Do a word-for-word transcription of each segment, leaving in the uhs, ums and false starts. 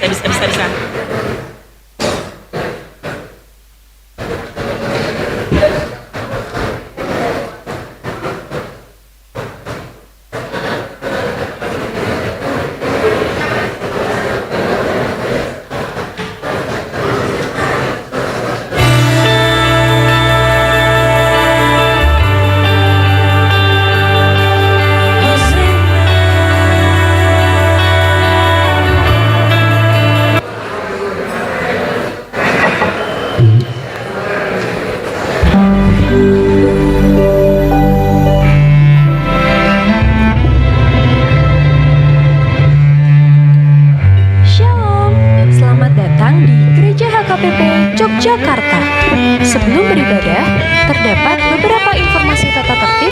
Bisa, bisa, bisa, bisa. Shalom, selamat datang di Gereja H K P P Yogyakarta. Sebelum beribadah, terdapat beberapa informasi tata tertib.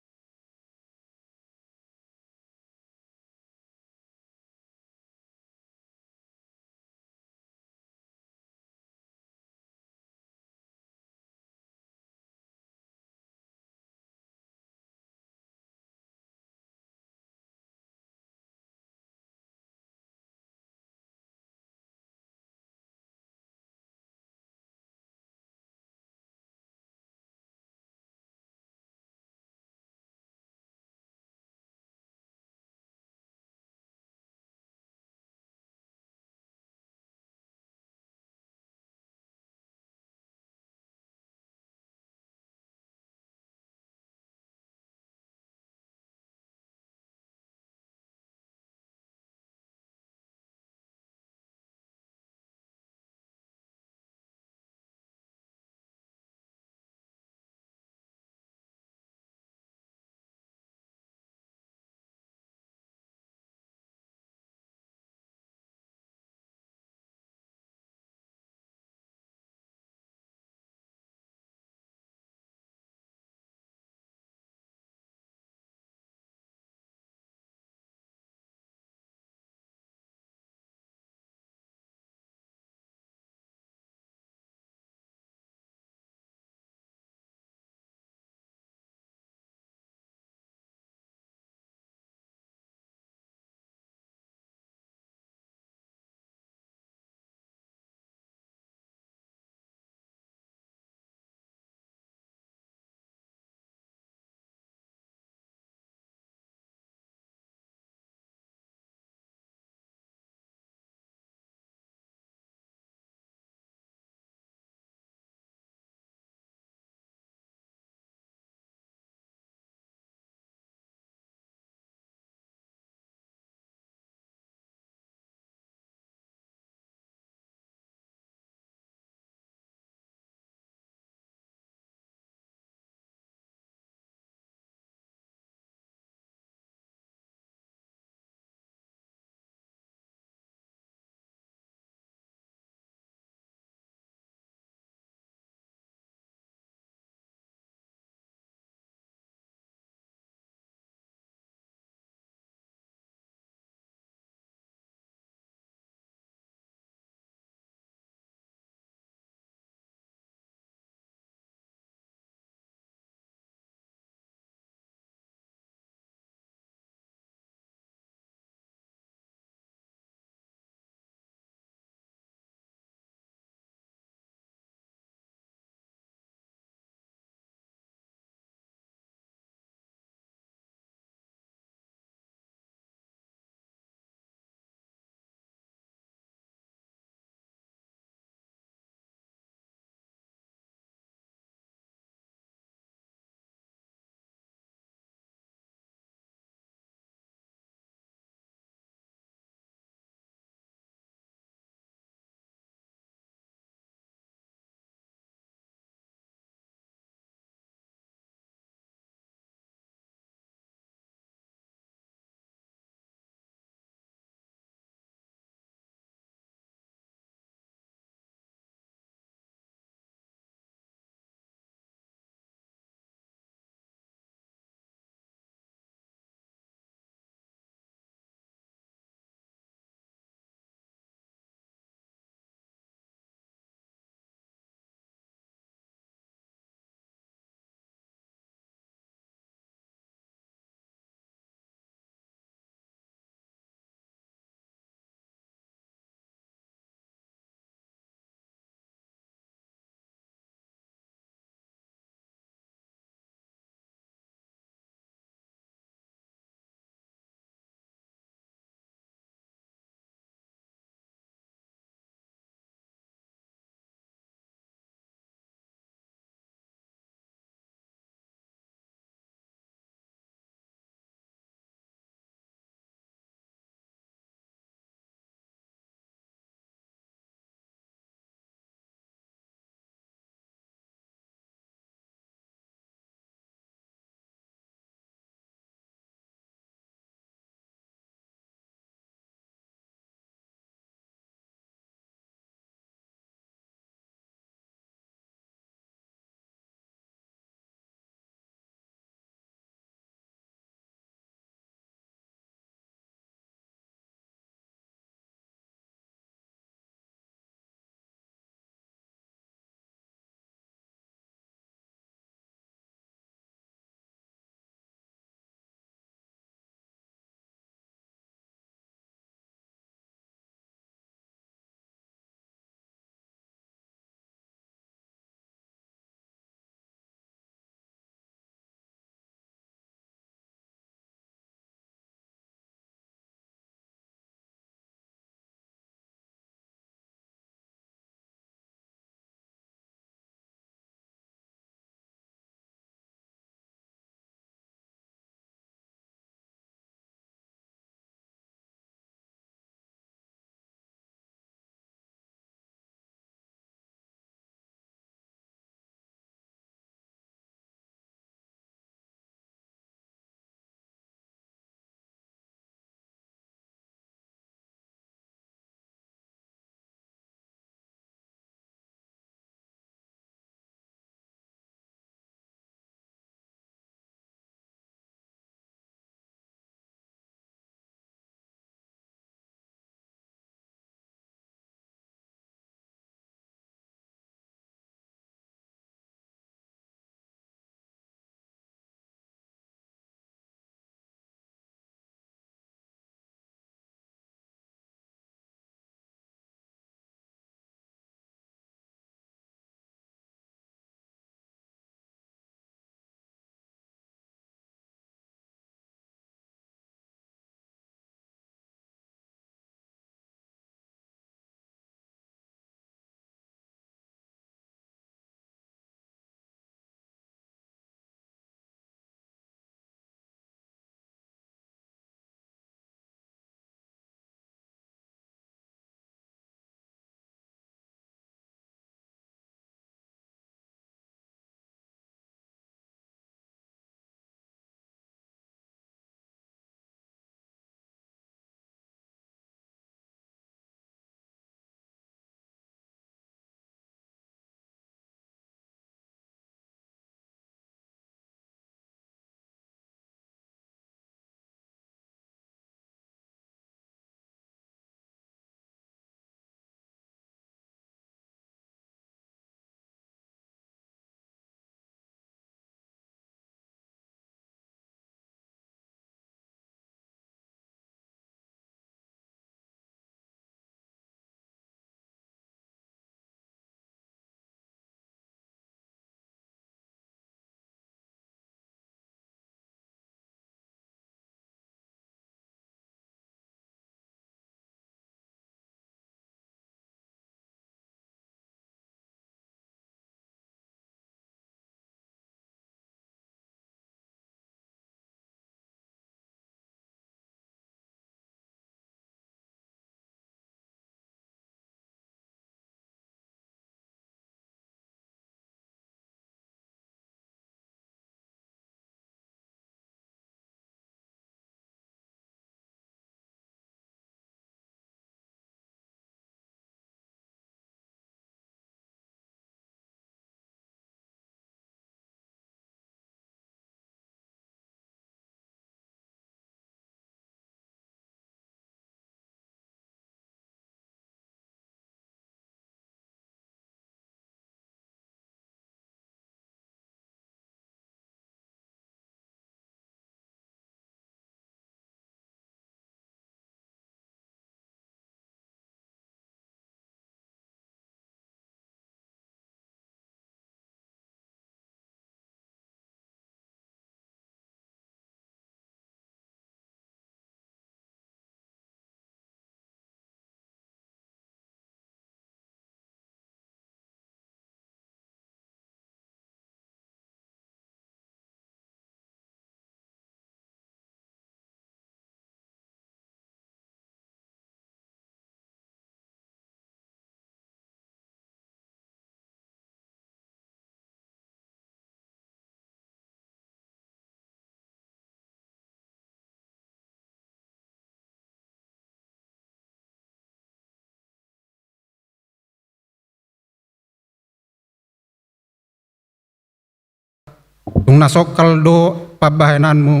Nunga songkal do pambahenanmu,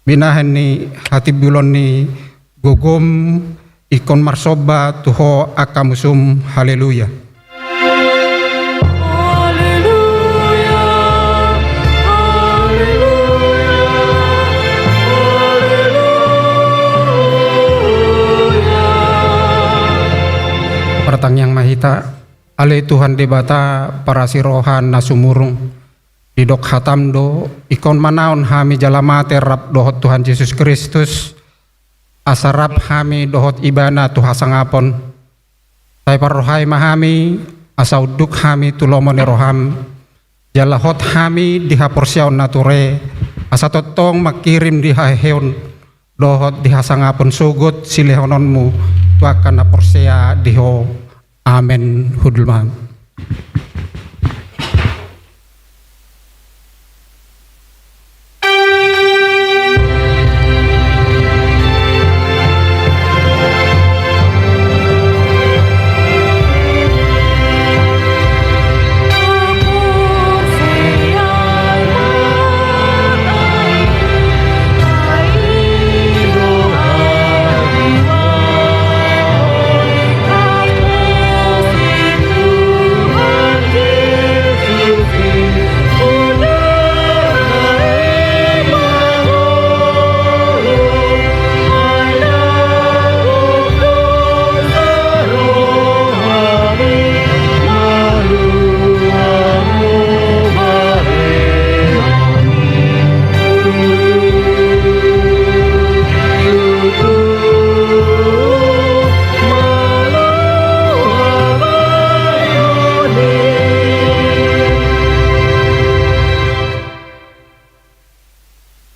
binahen ni hatimbulon ni gogom, ingkon marsomba tu Ho angka musum. Haleluya. Haleluya, haleluya, haleluya. Martangiang ma hita. Ale Tuhan Debata, parasi roha na sumurung, didok hatam do, ingkon manaon hami jala mate rap dohot Tuhan Jesus Kristus, asa rap hami dohot Ibana tu hasangapon. Sai parrohai ma hami, asa unduk hami tu lomo ni roham, jala hot hami di haporseaon na ture, asa tongtong mangkirim di haheheon dohot di hasangapon sogot silehononmu tu angka na porsea di Ho. Amen. Hundul ma.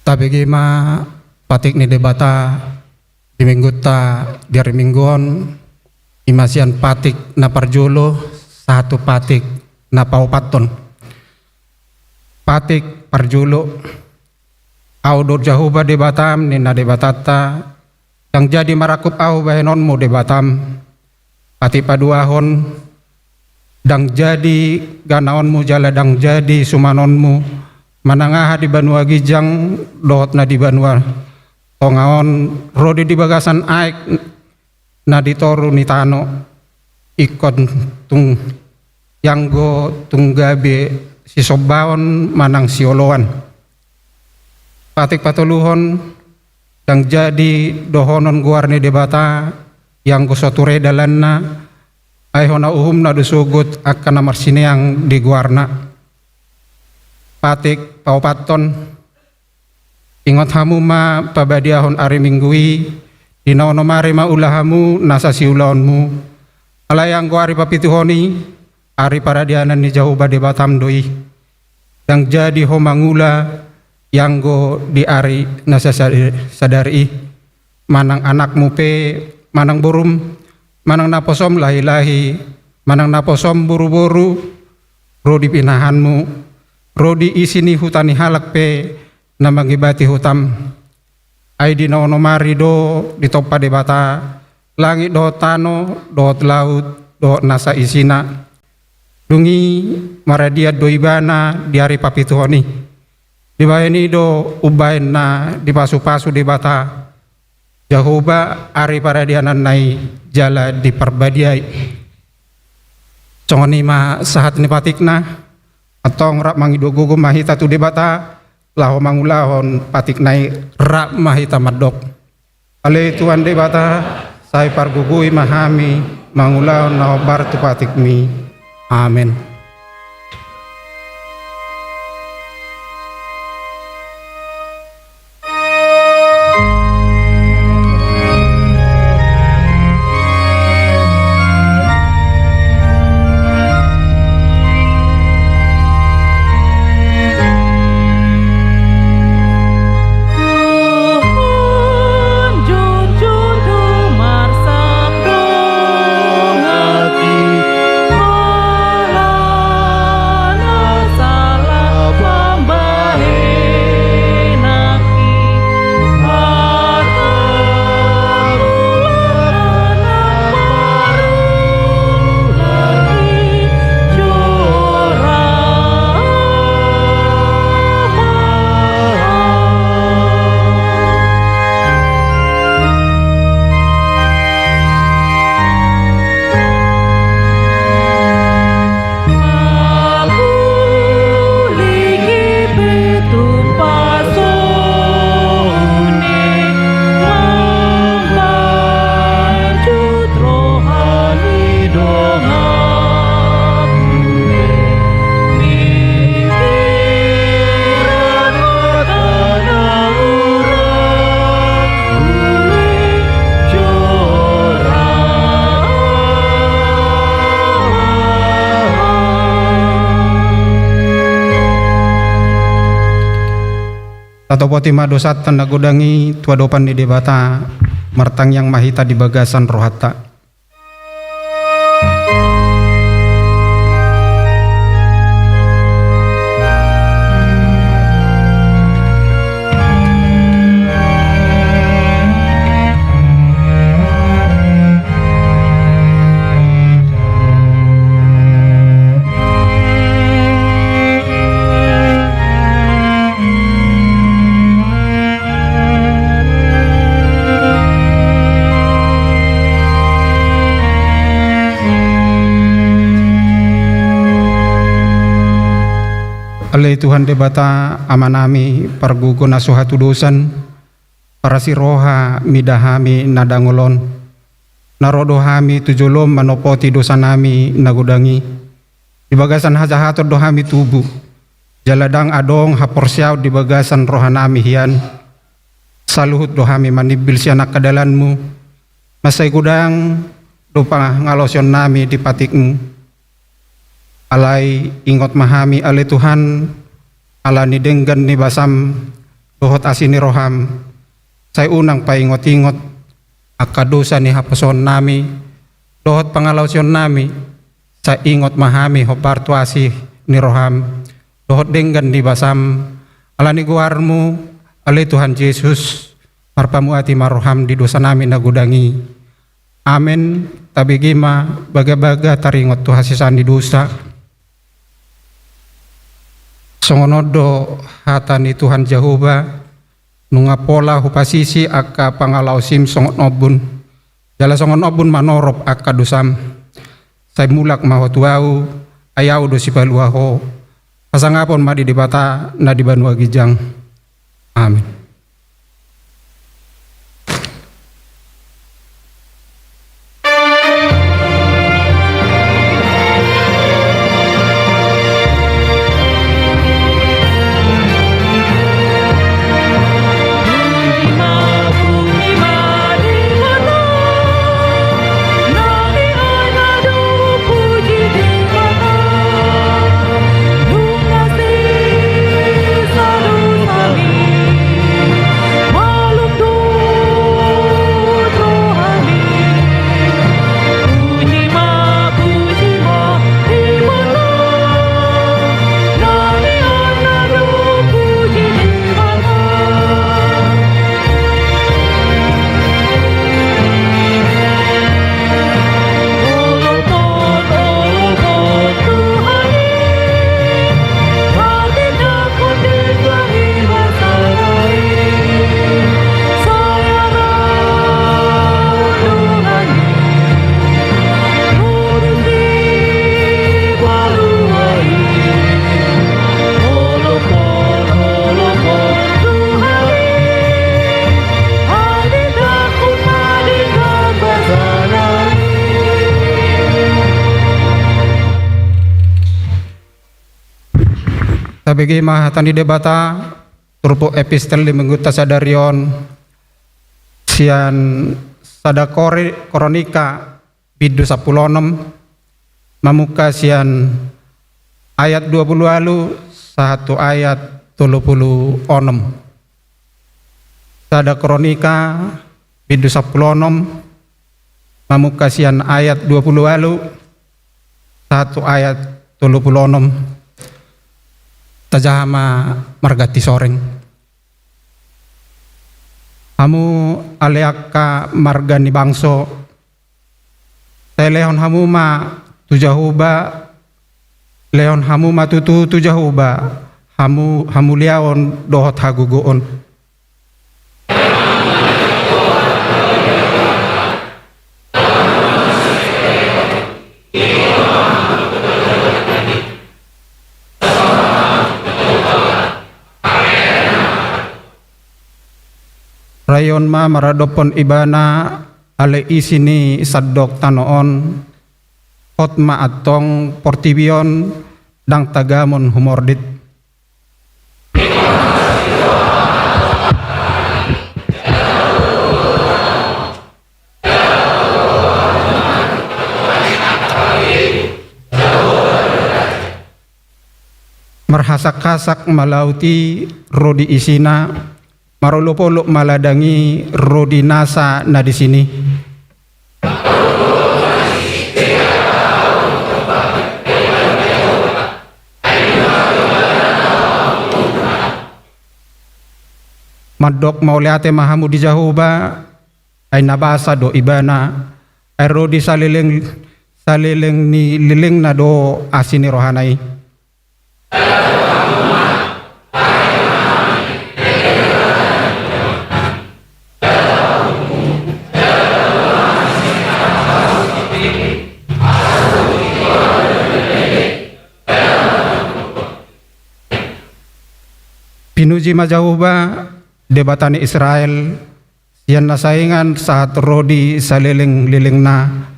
Tabege ma patik ni Debata di minggunta di ari Minggu on, i ma sian patik na parjolo sahat tu patik na paopathon. Patik parjolo. Ahu do Jahowa Debatam, ninna Debatanta, ndang jadi marangkup ahu bahenonmu Debatam. Patik paduahon, ndang jadi ganaonmu jala ndang jadi sumanonmu, manang aha di banua ginjang dohot na di banua tonga on, ro do di bagasan aek na di toru ni tano, ingkon tung, ianggo tung gabe sisombaon manang sioloan. Patik patoluhon, ndang jadi dohonon goar ni Debata, ianggo so ture dalanna, ai hona uhumna do sogot angka na marsineang di goarna. Patik paopathon, ingot hamu ma pabadiahon ari Minggu i, di na onom ari ma ula hamu nasa siulaonmu. Alai anggo ari papituhon i, ari paradianan ni Jahowa Debatam do i. Ndang jadi ho mangula ianggo di ari na sa-, sadari i, manang anakmu pe, manang borum, manang naposom lahilahi, manang naposom boruboru, ro di pinahanmu, ro di isi ni huta ni halak pe na mangibati hutam. Ai di na onom ari do ditompa Debata langit dohot tano, dohot laut, dohot nasa isina. Dung i maradian do Ibana di ari papituhon i. Dibahen i do umbahen na dipasupasu Debata Jahowa ari paradiananna i jala diparbadiai. Songon i ma sahat ni patikna. Antong rap mangido gogo ma hita tu Debata, laho mangulahon patikna i. Rap ma hita mandok: Ale Tuhan Debata, sai pargogoi ma hami mangulahon na hombar tu patikmi. Amen. Tatopoti ma dosanta na godang i tu adopan ni Debata, martangiang ma hita di bagasan rohanta. Ale Tuhan Debata, Amanami, pargogo na so hatudosan, parasi roha mida hami na dangol on, na ro do hami tu jolom manopoti dosanami na godang i. Di bagasan hajahaton do hami tubu, jala ndang adong haporseaon di bagasan rohanami hian. Saluhut do hami manimbil sian angka dalanmu, mansai godang do pangalaosionnami di patikmu. Alai ingot ma hami ale Tuhan, ala ni denggan ni basam dohot asi ni roham, sai unang paingot-ingot angka dosa ni haposoonnami dohot pangalaosionnami. Sai ingot ma hami hombar tu asi ni roham dohot denggan ni basam, ala ni goarmu ale Tuhan Jesus. Marpamuati ma roham di dosanami na godang i. Amen. Tabege ma bagabaga taringot tu hasesaan ni dosa. Songon on do hata ni Tuhan Jahowa, nunga pola hupasisi angka pangalaosim songon ombun, jala songon ombun manorop angka dosam. Sai mulak ma ho tu ahu, ai ahu do sipalua ho. Hasangapon ma di Debata na di banua ginjang. Amen. Tabege ma hata ni Debata, turpuk epistel di minggunta sadari on, sian sada Kori-, Kronika, bindu sampulu onom, mamungka sian ayat dua pulu ualu sahat tu ayat tolu pulu onom. Sada Kronika, bindu sampulu onom, mamungka sian ayat dua pulu ualu sahat tu ayat tolu pulu onom. Tajaha ma marganti soreng. Hamu ale angka marga ni bangso, sai lehon hamu ma tu Jahowa, lehon hamu ma tutu tu Jahowa hamu, hamuliaon dohot hagogoon. Rayon ma maradophon Ibana, ale isi ni sandok tano on, hot ma antong portibi on, ndang tagamon humordit. hasakhasak ma laut i ro di isina, marolopolop ma ladang i ro di nasa na disi i. Mandok mauliate ma hamu di Jahowa, ai na basa do Ibana, ai ro di saleleng, saleleng ni lelengna do asi ni rohana i. Pinuji ma Jahowa, Debata ni Israel, sian na saingan sahat ro di saleleng-lelengna,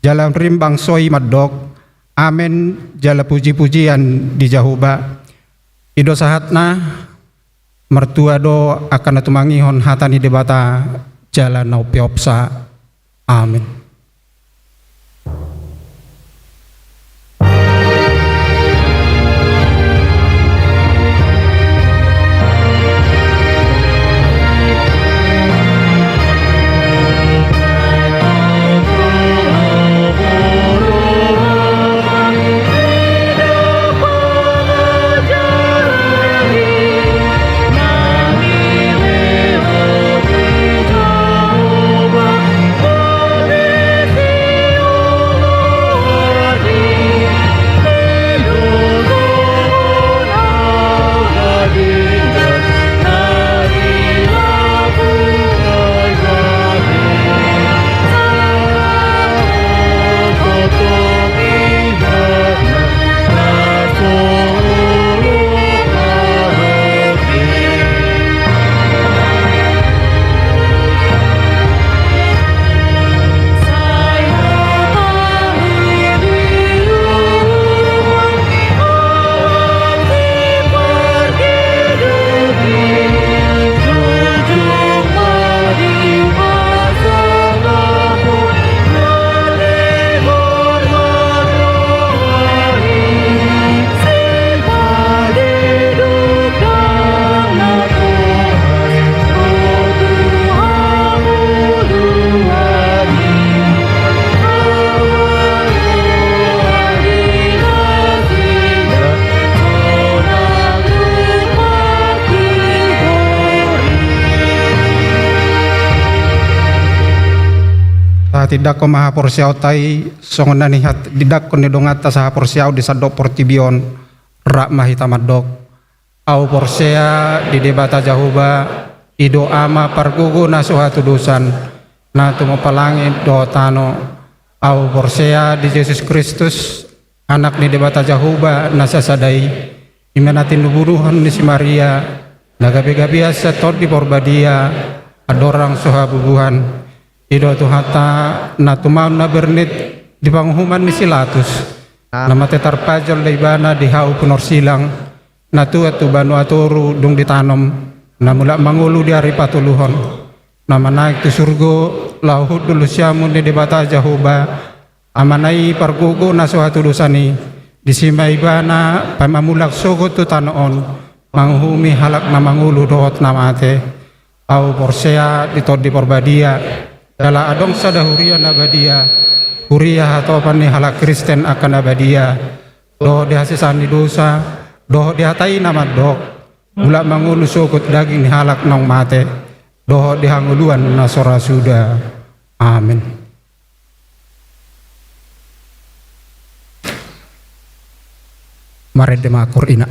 jala rimbang soi mandok, amen, jala puji-pujian di Jahowa. I do sahatna, martua do angka na tumangihon hata ni Debata, jala na umpeopsa. Amen. Tahatindangkon ma haporseaonta i, songon na nihatindangkon ni donganta sahaporseaon di sandok portibi on, rap ma hita mandok. Ahu porsea di Debata Jahowa, i do Ama pargogo na so hatudosan, na tumompa langit dohot tano. Ahu porsea di Jesus Kristus, Anak ni Debata Jahowa na sasada i, i ma na tinubunuhon ni si Maria, na gabegabean sian Tondi Porbadia, andorang so habubuhan. I do Tuhanta na tumaon na bernit di panguhuman ni si Latus, na mate tarpajal do ibana di hau pinorsilang, na tuat tu banua toru dung ditanom, na mulak mangolu di ari patoluhon, na manaek tu surgo, laho hundul tu siamun ni Debata Jahowa, Amana i pargogo na so hatudosan i. Disi ma ibana paima mulak sogot tu tano on, manguhumi halak na mangolu dohot na mate. Ahu porsea di Tondi Porbadia, jala adong sada huria na badia, huria hatopan ni halak Kristen angka na badia, dohot di hasesaan ni dosa, dohot di hata i na mandok, mulak mangolu sogot daging ni halak naung mate, dohot di hangoluan na so ra suda. Amen. Marende ma, Korinna.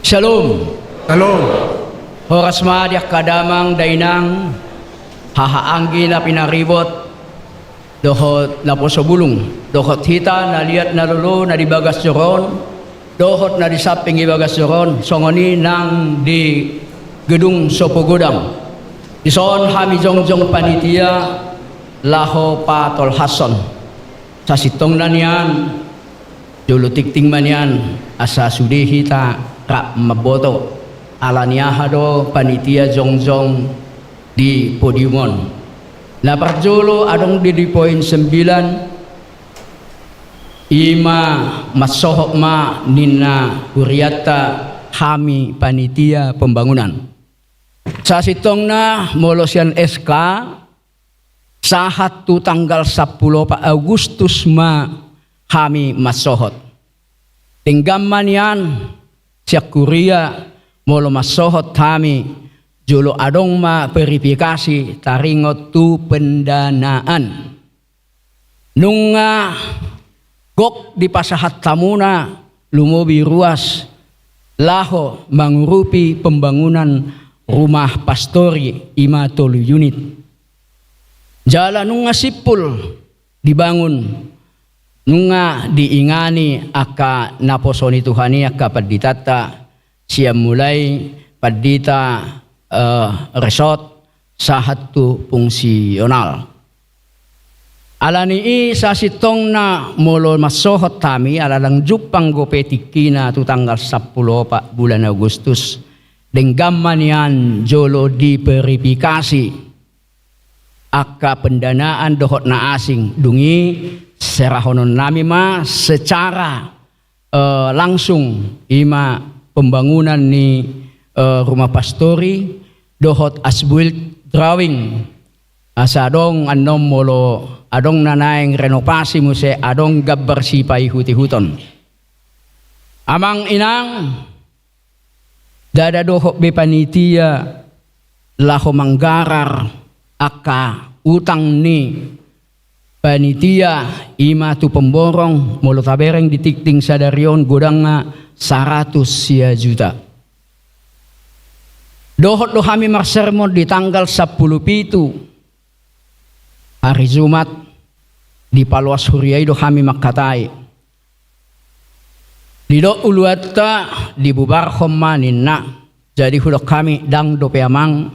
Shalom. Shalom. Horas ma di angka damang dainang, haha anggi na pinaribot dohot naposo bulung, dohot hita na liat na lolo na di bagas joro on, dohot na di samping i bagas joro on, songon i nang di gedung Sopo Godang. Dison hami jongjong panitia laho patolhashon. Sasintongna nian, jolo tingting ma nian, asa sude hita rap mamboto ala ni aha do panitia jongjong di podium on. Na parjolo adong di, di poin sembilan, i ma mansohot ma ninna hurianta hami panitia pembangunan. Sasintongna molo sian S K, sahat tu tanggal sampulu opat Agustus ma hami mansohot. Denggan ma nian sian huria molo mansohot hami, jolo adong ma verifikasi taringot tu pendanaan. Nunga gok dipasahat hamuna lumobi ruas laho mangurupi pembangunan rumah pastori, i ma tolu unit. Jala nunga simpul dibangun, nunga diingani angka naposo ni Tuhan i, angka panditanta, sian mulai pandita, eh, resort, sahat tu fungsional. Ala ni i sasintongna molo mansohot hami, ala ndang jumpang dope tingkina tu tanggal sampulu opat bulan Agustus, denggan ma nian jolo diverifikasi angka pendanaan dohot na asing, dung i serahononnami ma secara, eh, langsung, i ma pembangunan ni, eh, rumah pastori dohot as-built drawing. Asa adong annon molo adong na naeng renovasi muse, adong gambar sipaihut-ihuton. Amang inang, ndada dohot be panitia laho manggarar angka utang ni panitia, i ma tu pemborong, molo tabereng di tingting sadari on godangna saratus sia juta. Dohot do hami marsermon di tanggal sampulu pitu, hari Jumat, dipaloas huria i do hami mangkatai. Didok uluanta, dibubarhon ma ninna. Jadi hudok hami, ndang dope amang,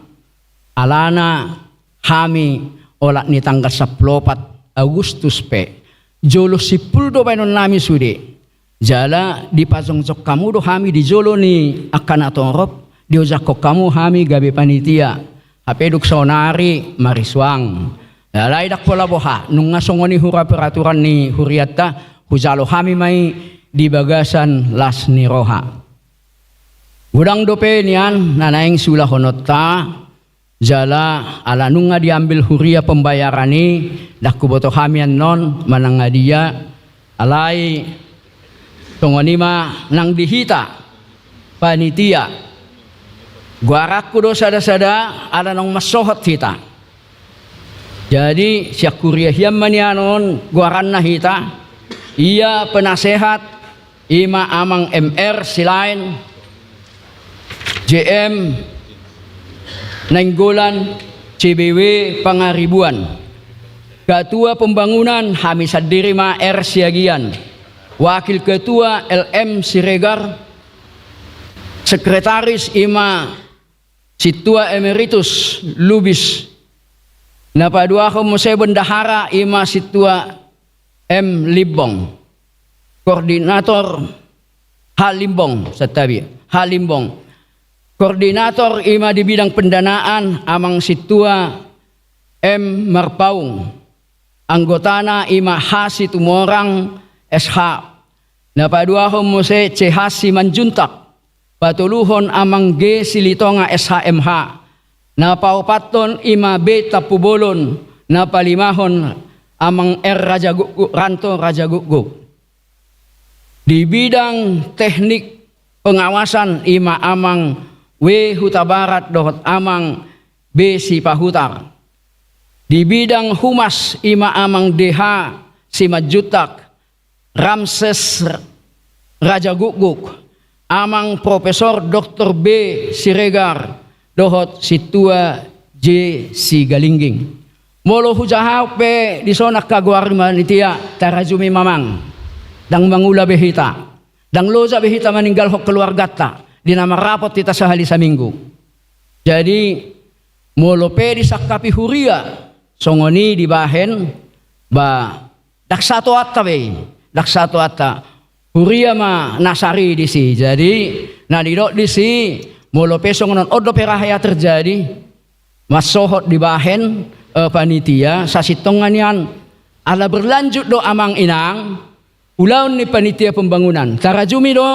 alana hami olat ni tanggal sampulu opat Agustus pe jolo simpul do baenonnami sude. Jala dipajongjong hamu do hami di jolo ni angka natorop, diojakhon hamu hami gabe panitia. Hape dung saonari marisuang. Alai ndang pola boha, nunga songon i hura peraturan ni hurianta, hujalo hami ma i di bagasan las ni roha. Godang dope nian na naeng siulahononta, jala ala nunga diambil huria pembayaran i, ndang huboto hami annon manang adia. Alai songon i ma nang di hita panitia. Goaranku do sada-sada ala naung mansohot hita. Jadi sian huria hian ma nian on goaranna hita. Ia penasehat, i ma Amang M R Silaen, J M Nainggolan, C B W Pangaribuan. Ketua pembangunan, hami sandiri ma R Siagian. Wakil ketua, L M Siregar. Sekretaris, i ma Sintua Emeritus Lubis. Na paduahon muse bendahara, i ma Sintua M Limbong. Koordinator, H Limbong, santabi, H Limbong. Koordinator, i ma di bidang pendanaan, Amang Sintua M Marpaung. Anggotana, i ma H Situmorang, S H. Na paduahon muse C H Simanjuntak. Patoluhon Amang G Silitonga, S H M H. Na paopathon, i ma B Tampubolon. Na palimahon Amang R Rajagukguk, Ranto Rajagukguk. Di bidang teknik pengawasan, i ma Amang W Hutabarat dohot Amang B Sipahutar. Di bidang humas, i ma Amang D H Simanjuntak, Ramses Rajagukguk, Amang Profesor Doktor B Siregar dohot Sintua J Sigalingging. Molo hujahahon pe dison angka goar ni panitia, tarajumi ma amang. Ndang mangula be hita, ndang loja be hita maninggalhon keluarganta di na marrapot hita sahali saminggu. Jadi molo pe disangkapi huria, songon i dibahen, ba, ndang satoanta be i, ndang satoanta. Huria ma na sari disi. Jadi na nidok disi, molo pe songon on, on dope ra hea terjadi, mansohot dibahen, eh, panitia, sasintongna nian, ala berlanjut do amang inang ulaon ni panitia pembangunan. Tarajumi do,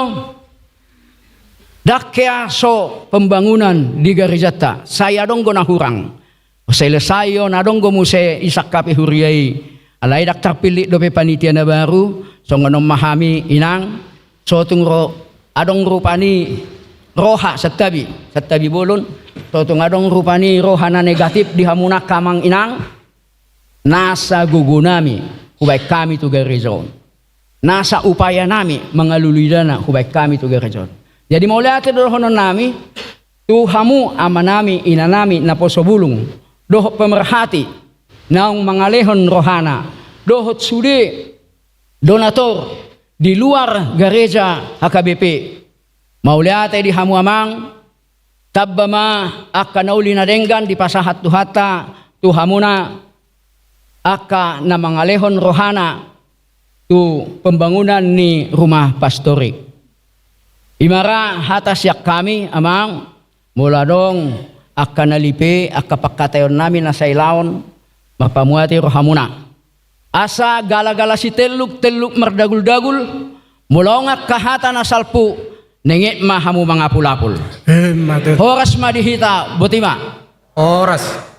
ndang hea so pembangunan di garejanta, sai adong do na hurang. Selesai on, adong do muse disangkapi huria i. Alai ndang tarpillit dope panitia na baru. Songon on ma hami inang, so tung ro, adong rupani roha, santabi, santabi bolon. So tung adong rupani roha na negatif di hamu nangkin amang inang, nasa gogonami hubahen hami tu gareja on, nasa upayanami mangalului dana hubahen hami tu gareja on. Jadi mauliate do dohononnami tu hamu amanami, inanami, naposo bulung dohot pemerhati, naung mangalehon rohana, dohot sude donatur di luar gareja H K B P. Mauliate di hamu amang. Tamba ma angka na uli na denggan dipasahat Tuhanta tu hamuna, angka na mangalehon rohana tu pembangunan ni rumah pastori. I ma ra hata sian hami amang. Molo adong angka na lipe, angka pangkataionnami na sai laon, marpamuati rohamuna. Asa gala-gala sitelluk, telluk mardaguldagul, molo adong angka hata na salpu, nenget ma hamu mangapulapul. Emma tutu. Horas ma di hita, boti ma. Horas.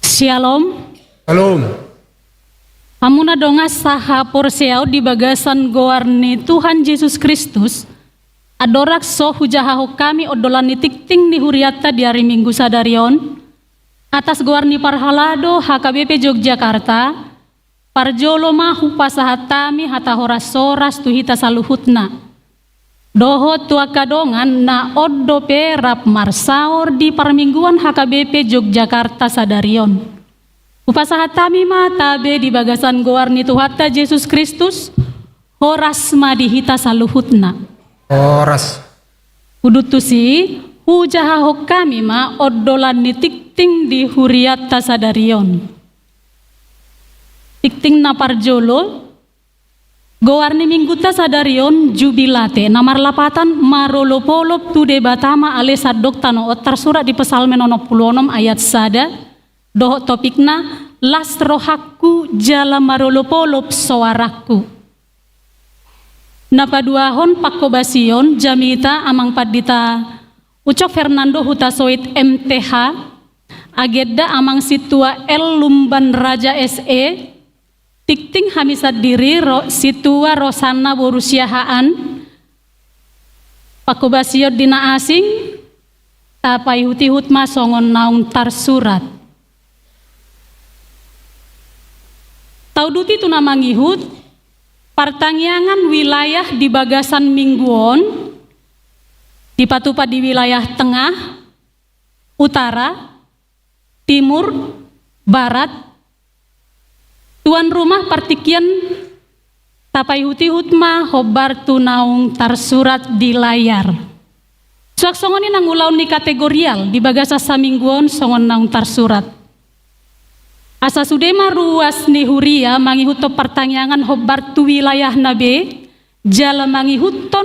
Syalom. Syalom. Hamu na dongan sahaporseaon di bagasan goar ni Tuhan Jesus Kristus, andorang so hujahahon hami ondolan ni tingting ni hurianta di ari Minggu sadari on, atas goar ni parhalado H K B P Yogyakarta, parjolo ma hupasahat hami hata horas-horas tu hita saluhutna. Dohot tu angka dongan na on dope rap marsaor di parmingguon H K B P Yogyakarta sadari on. Hupasahat hami ma tabe di bagasan goar ni Tuhanta Jesus Kristus, horas ma di hita saluhutna. Horas. Udut tusi, hujahahon hami ma ondolan ni tingting di hurianta sadari on. Tingting na parjolo, goar ni minggunta sadari on Jubilate, na marlapatan marolopolop tu Debata ma ale sandok tano on, tarsurat di Psalmen onom pulu onom ayat sada, dohot topikna, Las rohangku jala marolopolop soarangku. Na paduahon panghobasion jamita amang pandita Ucok Fernando Hutasoit M T H, agenda amang sintua L Lumban Raja S E, tingting hami sandiri ro, sintua Rosanna boru Siahaan. Panghobasion di na asing, tapaihut-ihut ma songon naung tarsurat. Tauduti tu na mangihut, partangiangan wilayah di bagasan minggu on, dipatupa di wilayah tengah, utara, timur, barat, tuan rumah partingkian tapaihut-ihut ma hombar tu naung tarsurat di layar. Suang songon i nang ulaon ni kategorial di bagasan saminggu on songon naung tarsurat. Asa sude ma ruas ni huria mangihuthon partangiangan hombar tu wilayahna be, jala mangihuthon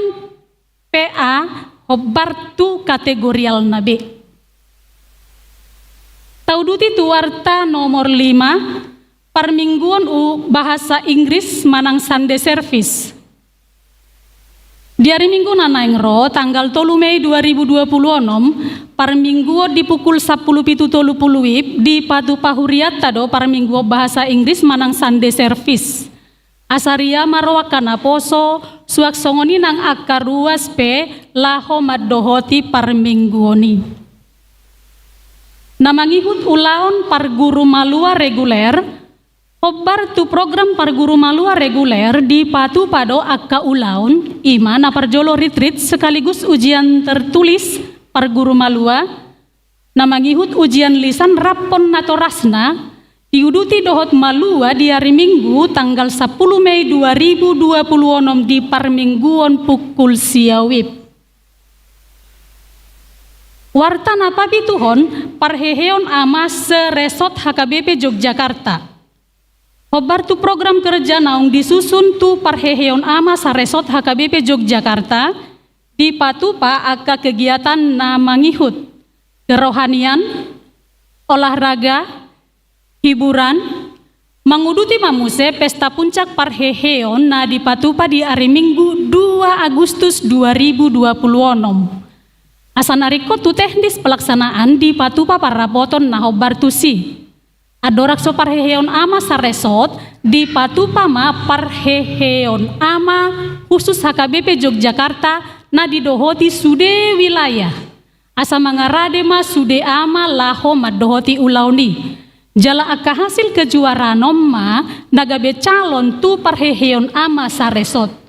P A hombar tu kategorialna be. Tauduti tu warta nomor lima, parmingguon u bahasa Inggris manang Sunday service. Di ari Minggu na naeng ro, tanggal tolu Mei dua ribu dua puluh onom, parmingguon di pukul sampulu pitu tolu pulu W I B, dipatupa hurianta do parmingguon bahasa Inggris manang Sunday service. Asa ria ma ro angka naposo, Suang songon i nang angka ruas pe laho mandohoti parmingguon i. Na mangihut ulaon parguru malua reguler, hombar tu program parguru malua reguler dipatupa do angka ulaon, i ma na parjolo ritrit sekaligus ujian tertulis parguru malua, na mangihut ujian lisan rap natorasna, diuduti dohot malua di ari Minggu tanggal sapuluh Mei dua ribu dua puluh onom di parmingguon pukul sia WIB. Warta na papituhon, parheheon ama seresort H K B P Yogyakarta. Hombar tu program kerja naung disusun tu parheheon ama saresort H K B P Yogyakarta, dipatupa angka kegiatan na mangihut kerohanian, olahraga, hiburan, manguduti ma muse pesta puncak parheheon na dipatupa di ari Minggu dua Agustus dua ribu dua puluh onom. Asa na ringkot tu teknis pelaksanaan dipatupa parrapoton na hombar tusi. Andorang so parheheon ama saresort, dipatupa ma parheheon ama khusus H K B P Yogyakarta na didohoti sude wilayah. Asa mangarade ma sude ama laho mandohoti ulaon i. Jala angka hasil kejuaraan on ma na gabe calon tu parheheon ama saresort.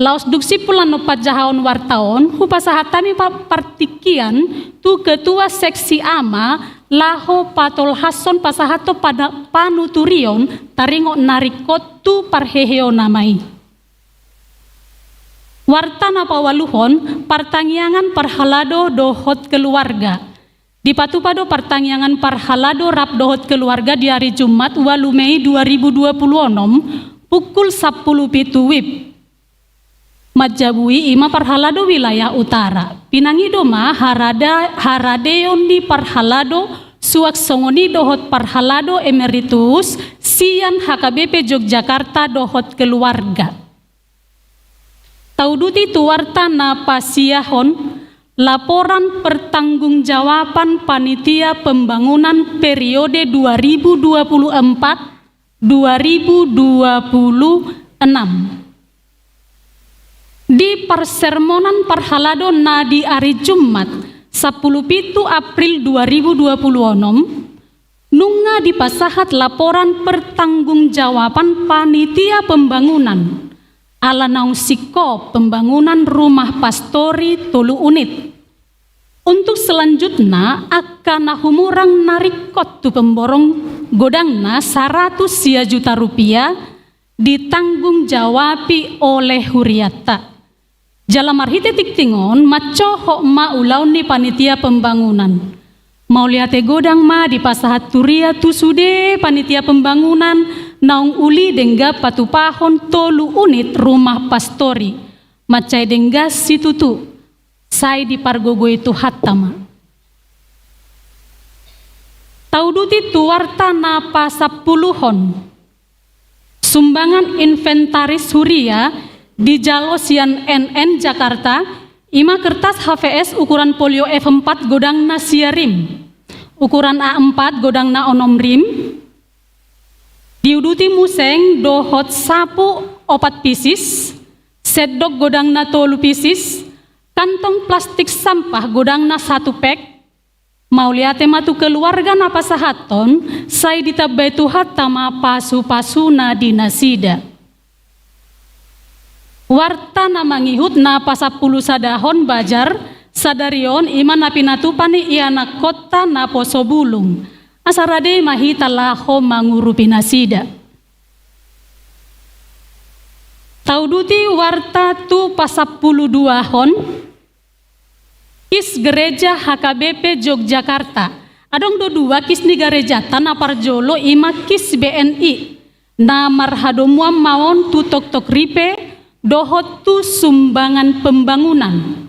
Laos dung simpul annon panjahaon warta on, hupasahat hami pa-, partingkian tu ketua seksi ama laho patolhashon pasahathon pada panuturion taringot na ringkot tu parheheon ama i. Warta na paualuhon, partangiangan parhalado dohot keluarga. Dipatupa do partangiangan parhalado rap dohot keluarga di ari Jumat ualu Mei dua ribu dua puluh onom, pukul sapuluh pitu WIB. Manjabui i ma parhalado wilayah utara. Pinangido ma harada-, haradeon ni parhalado suang songon i dohot parhalado emeritus sian H K B P Yogyakarta dohot keluarga. Tauduti tu warta na pasiahon laporan pertanggungjawaban panitia pembangunan periode dua ribu dua puluh empat dua ribu dua puluh enam. Di parsermonan parhalado na di ari Jumat, sapuluh pitu April dua ribu dua puluh onom, nunga dipasahat laporan pertanggungjawaban panitia pembangunan ala naung singkop pembangunan rumah pastori tolu unit. Untuk selanjutna, angka na humurang na ringkot tu pemborong godangna saratus sia juta rupiah ditanggung jawabi oleh huriatta. Jala marhite tingting on mancohot ma ulaon ni panitia pembangunan. Mauliate godang ma dipasahat huria tu sude panitia pembangunan naung uli denggan patupahon tolu unit rumah pastori. Mansai denggan situtu, sai dipargogoi Tuhanta ma. Tauduti tu warta na pasampuluhon. Sumbangan inventaris huria dijalo sian N N Jakarta, i ma kertas H V S ukuran folio F empat godangna sia rim, ukuran A empat godangna onom rim, diuduti museng dohot sapu opat pisis, sendok godangna tolu pisis, kantong plastik sampah godangna satu pek. Mauliate ma tu keluarga na pasahathon, sai ditambai Tuhanta ma pasupasuna di nasida. Warta na mangihut na pasampulusadahon bajar sadari on i ma na pinatupa ni ianakhonta naposo bulung. Asa rade ma hita laho mangurupi nasida. Tauduti warta tu pasampuluduahon. Kis gereja H K B P Yogyakarta. Adong do dua kis ni garejanta, na parjolo i ma kis B N I na marhadomuan ma on tu toktok ripe dohot tu sumbangan pembangunan.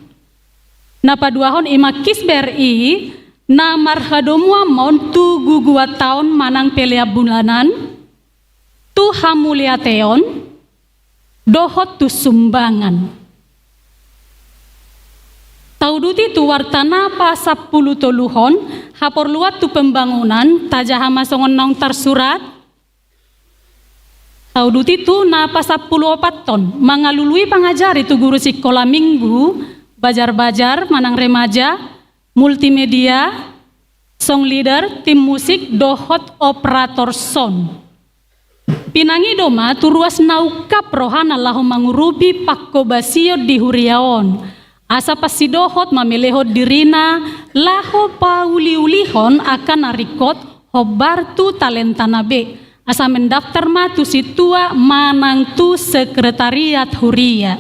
Na paduahon i ma kis B R I na marhadomuan ma on tu guguan taon manang pelean bulanan, tu hamuliateon dohot tu sumbangan. Tauduti tu warta na pasampulutoluhon, haporluan tu pembangunan, tajaha ma songon naung tarsurat. Tauduti tu na pasampulu opathon, mangalului pangajari tu guru sikola minggu, bajar-bajar manang remaja, multimedia, song leader, tim musik, dohot operator sound. Pinangido ma tu ruas na ungkap rohana laho mangurupi panghobasion di huria on, asa pansidohot mamelehon dirina laho pauliulihon angka na ringkot hombar tu talentana be, asa mendaftar ma tu sintua manang tu sekretariat huria.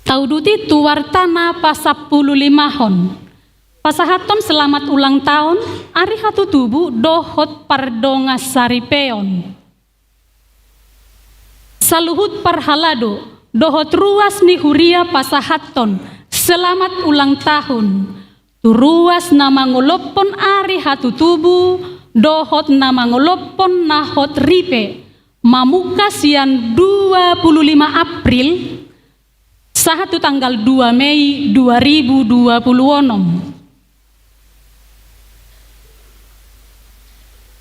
Tauduti tu warta na pasampulu limahon. Pasahathon selamat ulang tahun, ari hatutubu dohot pardongansaripeon. Saluhut parhalado dohot ruas ni huria pasahathon selamat ulang tahun tu ruas na mangolophon ari hatutubu dohot na mangolophon na hot ripe, mamungka sian dua pulu lima April sahat tu tanggal dua Mei dua ribu dua pulu onom.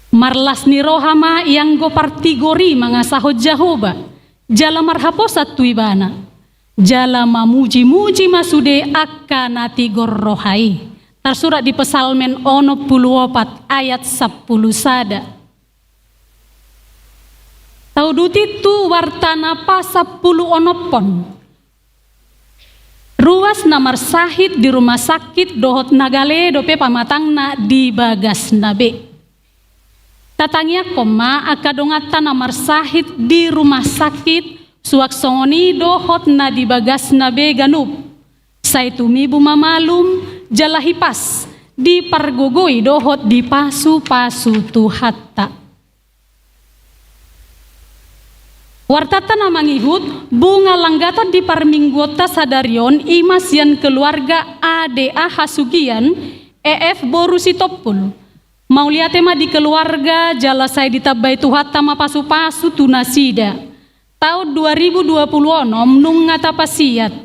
Marlas ni roha ma ianggo partigor i mangasahon Jahowa, jala marhaposan tu Ibana, jala mamujimuji ma sude angka na tigor roha i. Tarsurat di Psalmen onom pulu opat ayat sampulu sada. Tauduti tu warta na pasampulu onomhon. Ruas na marsahit di rumah sakit dohot na gale dope pamatangna di bagasna be. Tatangiangkon ma angka donganta na marsahit di rumah sakit, suang songon i dohot na di bagasna be ganup. Sai tumibu ma malum jala hipas, dipargogoi dohot dipasupasu Tuhanta. Wartanta na mangihut, bunga langgatan di parmingguonta sadari on i ma sian keluarga A D A Hasugian, E F boru Sitompul. Mauliate ma di keluarga, jala sai ditambai Tuhanta ma pasupasu tu nasida. Taon dua ribu dua pulu onom nunga tapasiat.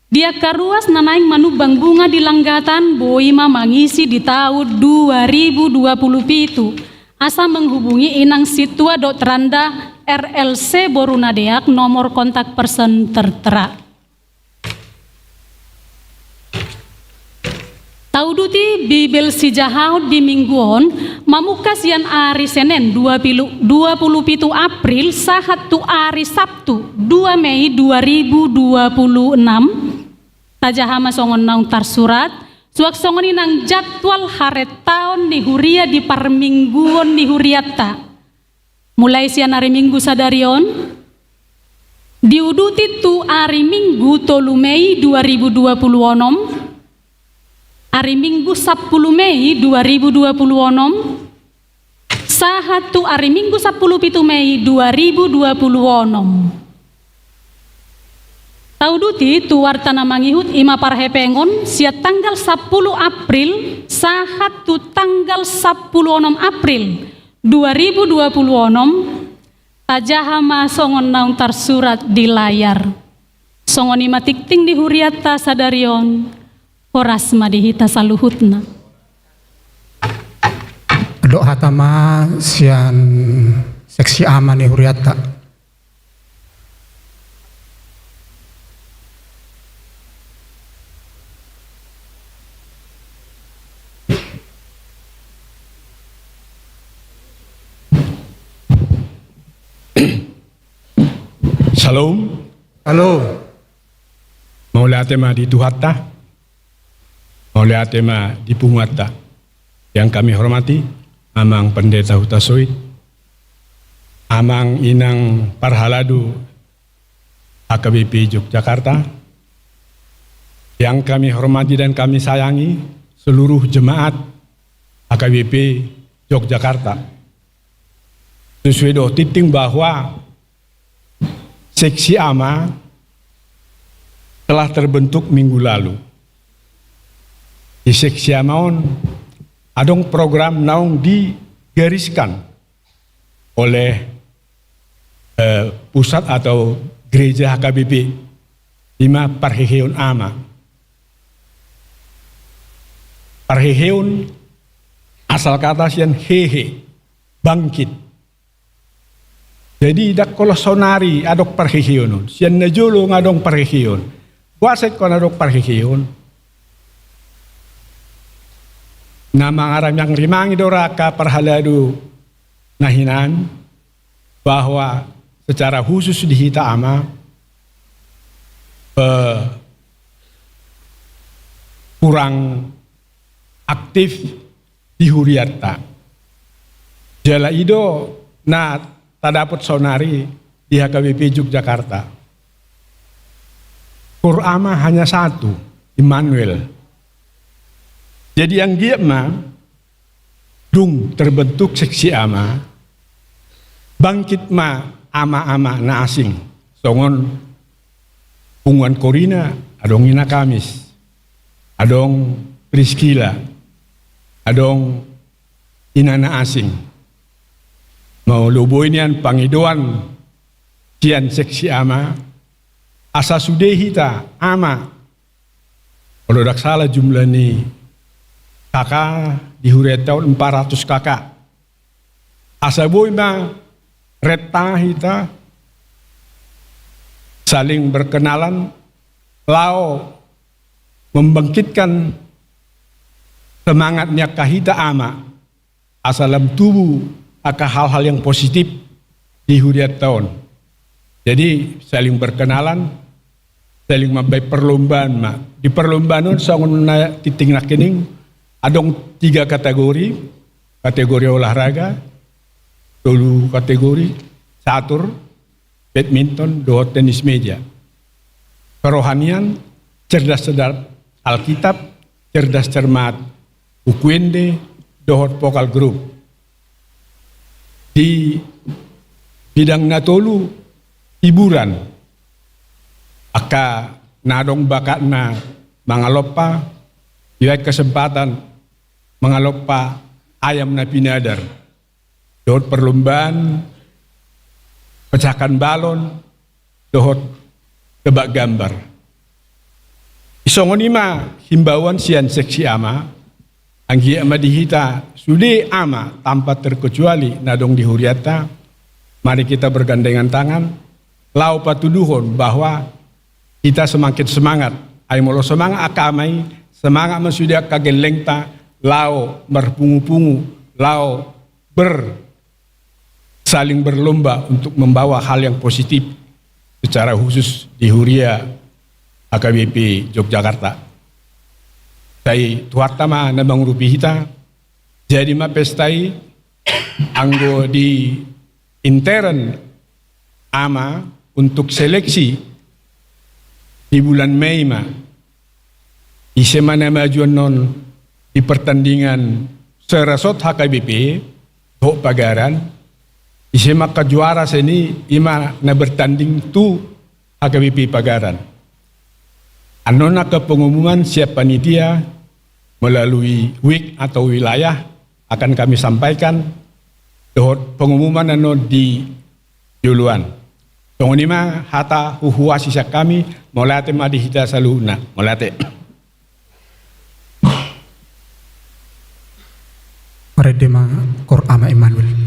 Di angka ruas na naeng manumbang bunga di langgatan, boi ma mangisi di taon dua ribu dua pulu pitu. Asa menghubungi inang sintua dohot randa R L C boru Nadeak, nomor kontak person tertera. Tauduti Bibel sijahaon di minggu on, mamungka sian ari Senen dua pulu, dua pulu pitu April sahat tu ari Sabtu dua Mei dua ribu dua pulu enam. Tajaha ma songon naung tarsurat, suang songon i nang jadwal harentaon ni huria di parmingguon ni hurianta. Mulai sian ari Minggu sadari on, diuduti tu ari Minggu tolu Mei dua ribu dua pulu onom, ari Minggu sampulu Mei dua ribu dua pulu onom, sahat tu ari Minggu sampulu pitu Mei dua ribu dua pulu onom. Tauduti tu warta na mangihut, i ma parhepengon sian tanggal sampulu April sahat tu tanggal sampulu onom April dua ribu dua pulu onom, tajaha ma songon naung tarsurat di layar. Songon i ma tingting ni hurianta sadari on, horas ma di hita saluhutna. Dok hata ma sian seksi ama ni hurianta. Shalom. Shalom. Mauliate ma di Tuhanta. Mauliate ma di punguanta. Yang kami hormati, Amang Pendeta Hutasoit, Amang Inang Parhalado H K B P Yogyakarta, yang kami hormati dan kami sayangi seluruh jemaat H K B P Yogyakarta. Sesuai dohot tingting bahwa seksi ama telah terbentuk minggu lalu. Di seksi ama on adong program naung digariskan oleh, eh, pusat atau gereja H K B P, i ma parheheon ama. Parheheon asal kata sian hehe, bangkit. Jadi, ndang holan saonari adong parheheon on. Sian na jolo nga adong parheheon. Boasa ingkon adong parheheon? Na mangaramangarimangi do ra angka parhalado na hinan, bahwa secara khusus di hita ama, eh, kurang aktif di hurianta. Jala i do na tadapot saonari di H K B P Yogyakarta. Kur ama hanya satu, Immanuel. Jadi anggiat ma dung terbentuk seksi ama, bangkit ma ama-ama na asing. Songon punguan Korina, adong Ina Kamis, adong Priskila, adong Ina na asing. Molo boi nian pangidoan sian seksi ama, asa sude hita ama, molo ndang sala jumlah ni K K di hurianta on empat ratus K K. Asa boi ma renta hita saling berkenalan, laho membangkitkan semangat ni angka hita ama, asa lam tubu angka hal-hal yang positif di hurianta on. Jadi, saling berkenalan, saling mambahen perlombaan ma. Di perlombaan on, songon na tintin nangkining, adong tiga kategori, kategori olahraga, tolu kategori, catur, badminton, dohot tenis meja. Kerohanian, cerdas cermat Alkitab, cerdas cermat buku ende, dohot vokal grup. Di bidang na tolu, hiburan. Angka na adong bakatna mangalompa, dibahen kesempatan mangalompa ayam na pinadar. Dohot perlombaan pecahkan balon, dohot tebak gambar. Songon i ma himbauan sian seksi ama, anggiat ma di hita sude ama tanpa terkecuali na adong di hurianta, mari kita bergandengan tangan, laho patuduhon bahwa hita semakin semangat. Ai molo semangat angka ama i, semangat ma sude angka gellengta, laho marpungupungu, laho ber-, saling berlomba untuk membawa hal yang positif secara khusus di huria H K B P Yogyakarta. Sai Tuhanta ma na mangurupi hita, jadi ma pesta i anggo di intern ama untuk seleksi di bulan Mei ma. Ise ma na maju annon di pertandingan seresort H K B P dohot Pagaran, ise ma angka juara sian i, i ma na bertanding tu H K B P Pagaran. Annon angka pengumuman sian panitia melalui wik atau wilayah akan kami sampaikan, dohot pengumuman annon di joloan. Songon i ma hata huhuasi sian hami, mauliate ma di hita saluhutna. Mauliate. Marende ma Kur Ama Immanuel.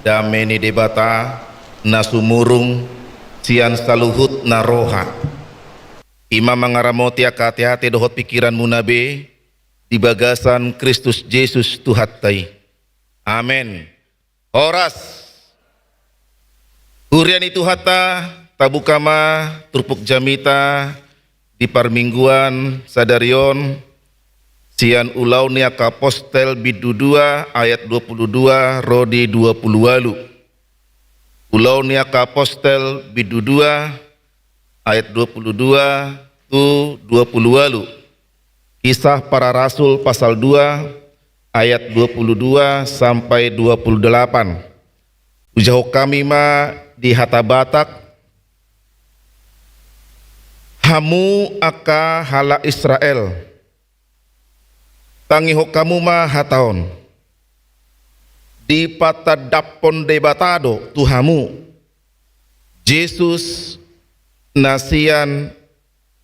Dame ni Debata na sumurung sian saluhut na roha, i ma mangaramoti angka ateate dohot pingkiranmuna be di bagasan Kristus Jesus Tuhanta i. Amen. Horas. Huria ni Tuhanta, tabuka ma turpuk jamita di parmingguan sadari on sian Ulaon ni Angka Apostel bindu dua ayat dua pulu dua ro di dua pulu ualu. Ulaon ni Angka Apostel bindu dua ayat dua pulu dua tu dua pulu ualu. Kisah Para Rasul pasal dua ayat dua pulu dua sampai dua pulu delapan. Ujahon hami ma di hata Batak. Hamu angka halak Israel, tangihon hamu ma hata on. Dipatandaphon Debata do tu hamu Jesus na sian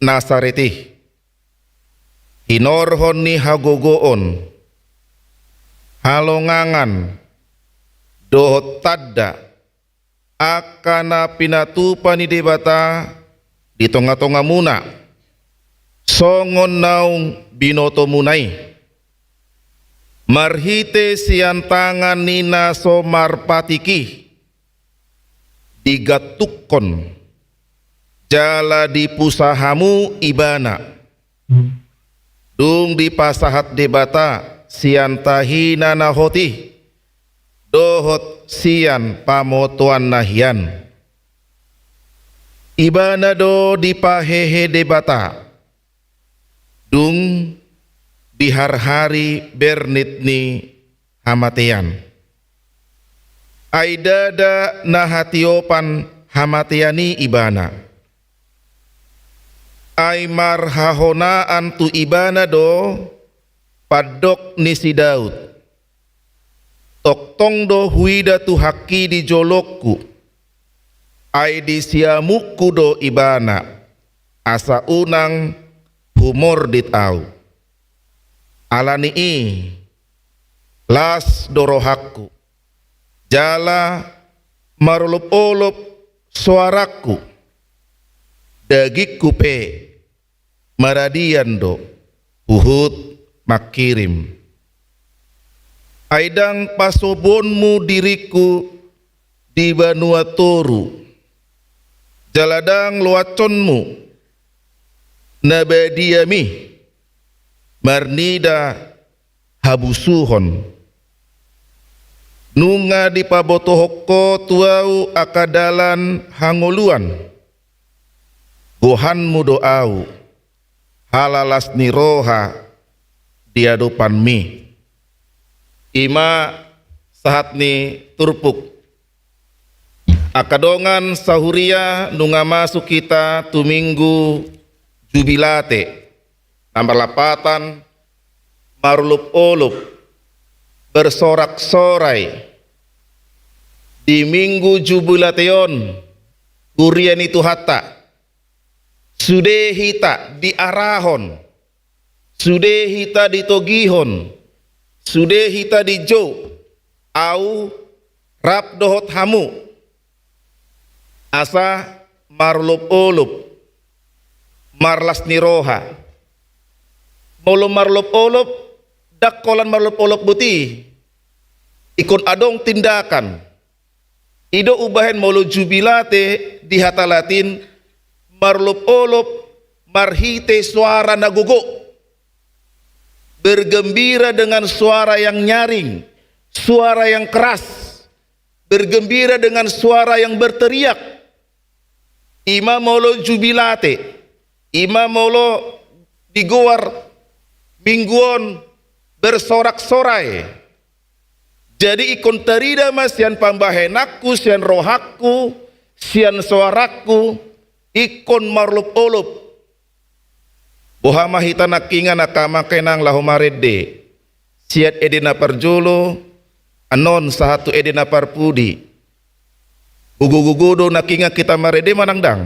Nasaret i, hinorhon ni hagogoon, halongangan, dohot tanda, angka na pinatupa ni Debata di tongatongamuna, songon naung binotomuna i, marhite sian tangan ni na so marpatik i, digantukkon jala dipusa hamu ibana. Dung dipasahat Debata sian tahina na hot i dohot sian pamotoanna hian. Ibana do dipahehe Debata dung diharhari bernit ni hamatean. Ai ndada na hatiopan hamatean i ibana. Ai marhahonaan tu ibana do pandok ni si Daud. Tongtong do huida Tuhanki di jolongku. Ai di siamunku do ibana, asa unang humordit ahu. Ala ni i, las do rohangku, jala marolopolop soarangku, dagingku pe maradian do huhut mangkirim. Ai ndang pasobonmu diringku di banua toru, jala ndang loashonmu na badiami marnida habusuhon. Nunga dipabotohon Ho tu ahu angka dalan hangoluan. Gohanmu do ahu, halalas ni roha di adopanmi. I ma sahat ni turpuk. Angka dongan sahuria, nunga masuk hita tu Minggu Jubilate, na marlapatan marolopolop, bersorak-sorai di Minggu Jubilate on, huria ni Tuhanta. Sude hita diarahon, sude hita ditogihon, sude hita dijou, ahu rap dohot hamu, asa marolopolop, marlas ni roha. Molo marolopolop, ndang holan marolopolop boti, ingkon adong tindakan. I do umbahen molo Jubilate di hata Latin, marolopolop marhite soara na gogo. Bergembira dengan suara yang nyaring, suara yang keras. Bergembira dengan suara yang berteriak. I ma molo Jubilate, i ma molo digoar Minggu on bersorak-sorai. Jadi ingkon tarida ma sian pambahenanku, sian rohangku, sian soarangku, ingkon marolopolop. Boha ma hita nangkiningan angka amang inang laho marende, sian ende na parjolo annon sahat tu ende na parpudi. Gogo-gogo do nangkiningan hita marende manang ndang?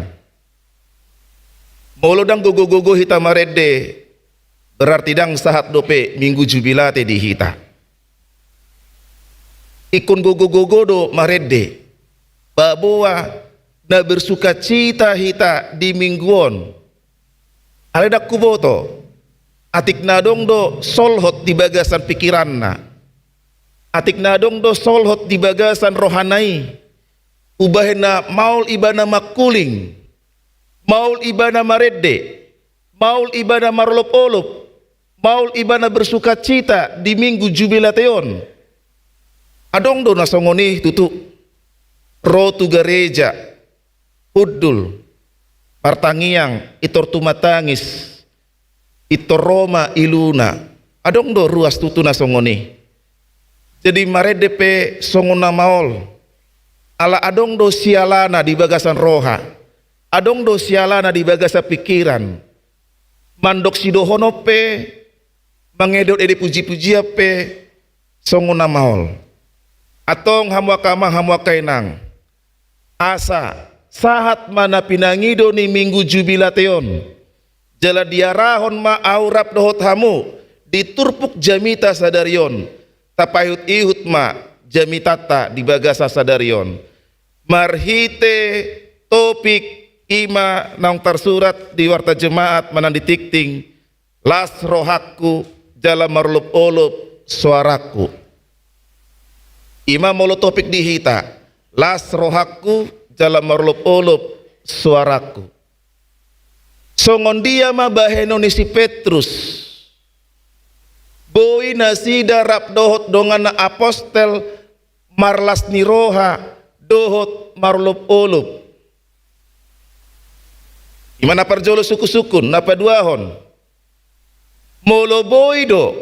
Molo ndang gogo-gogo hita marende, berarti ndang sahat dope Minggu Jubilate di hita. Ingkon gogo-gogo do marende. Paboa na bersukacita hita di minggu on. Alai ndang huboto. Atik na adong do solhot di bagasan pikiranna. Atik na adong do solhot di bagasan rohana i. Umbahen na maol ibana mangkuling. Maol ibana marende. Maol ibana marolop-olop. Maol ibana bersukacita di minggu jubilate on. Adong do na songon i tutu. Ro tu gareja. Hundul. Martangiang. Pintor tumatangis. Pintor ro ma iluna. Adong do ruas tutu na songon i. Jadi marende pe songon na maol. Ala adong do sialana di bagasan roha. Adong do sialana di bagasan pikiran. Mandok sidohonon pe, mangedehon ende puji-pujian pe, songon na maol. Antong hamu angka amang, hamu angka inang. Asa, sahat ma na pinangido ni minggu jubilate on. Jala diarahon ma ahu rap dohot hamu, di turpuk jamita sadari on. Tapaihut-ihut ma jamitanta di bagasan sadari on. Marhite topik i ma naung tarsurat di Warta Jemaat manang di tingting, las rohangku jala marolop-olop soarangku. I ma molo topik di hita, las rohangku jala marolop-olop soarangku. Songon dia ma bahenon ni si Petrus? Boi nasida rap dohot donganna apostel marlas ni roha dohot marolop-olop. I ma na parjolo sungkun-sungkun, na paduahon. Molo boi do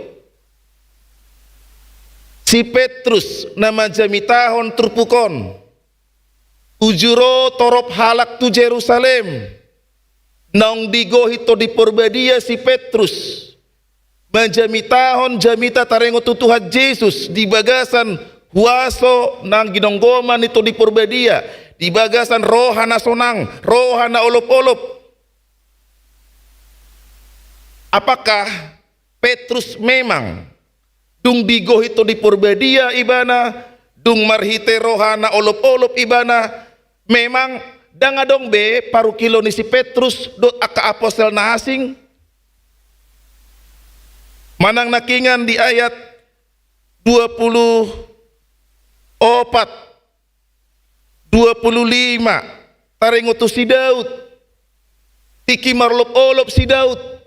si Petrus na manjamitahon turpuk on, uju ro torop halak tu Jerusalem, naung digohi Tondi Porbadia si Petrus, manjamitahon jamita taringot tu Tuhan Jesus di bagasan huaso nang ginonggoman ni Tondi Porbadia, di bagasan roha na sonang, roha na olop-olop. Apakah Petrus memang dung digohi Tondi Porbadia ibana, dung marhite roha na olop-olop ibana, memang ndang adong be parungkilon ni si Petrus dohot angka apostel na asing? Manang nangkiningan di ayat dua puluh opat, dua puluh lima, taringot tu si Daud. Tingki marolop-olop si Daud.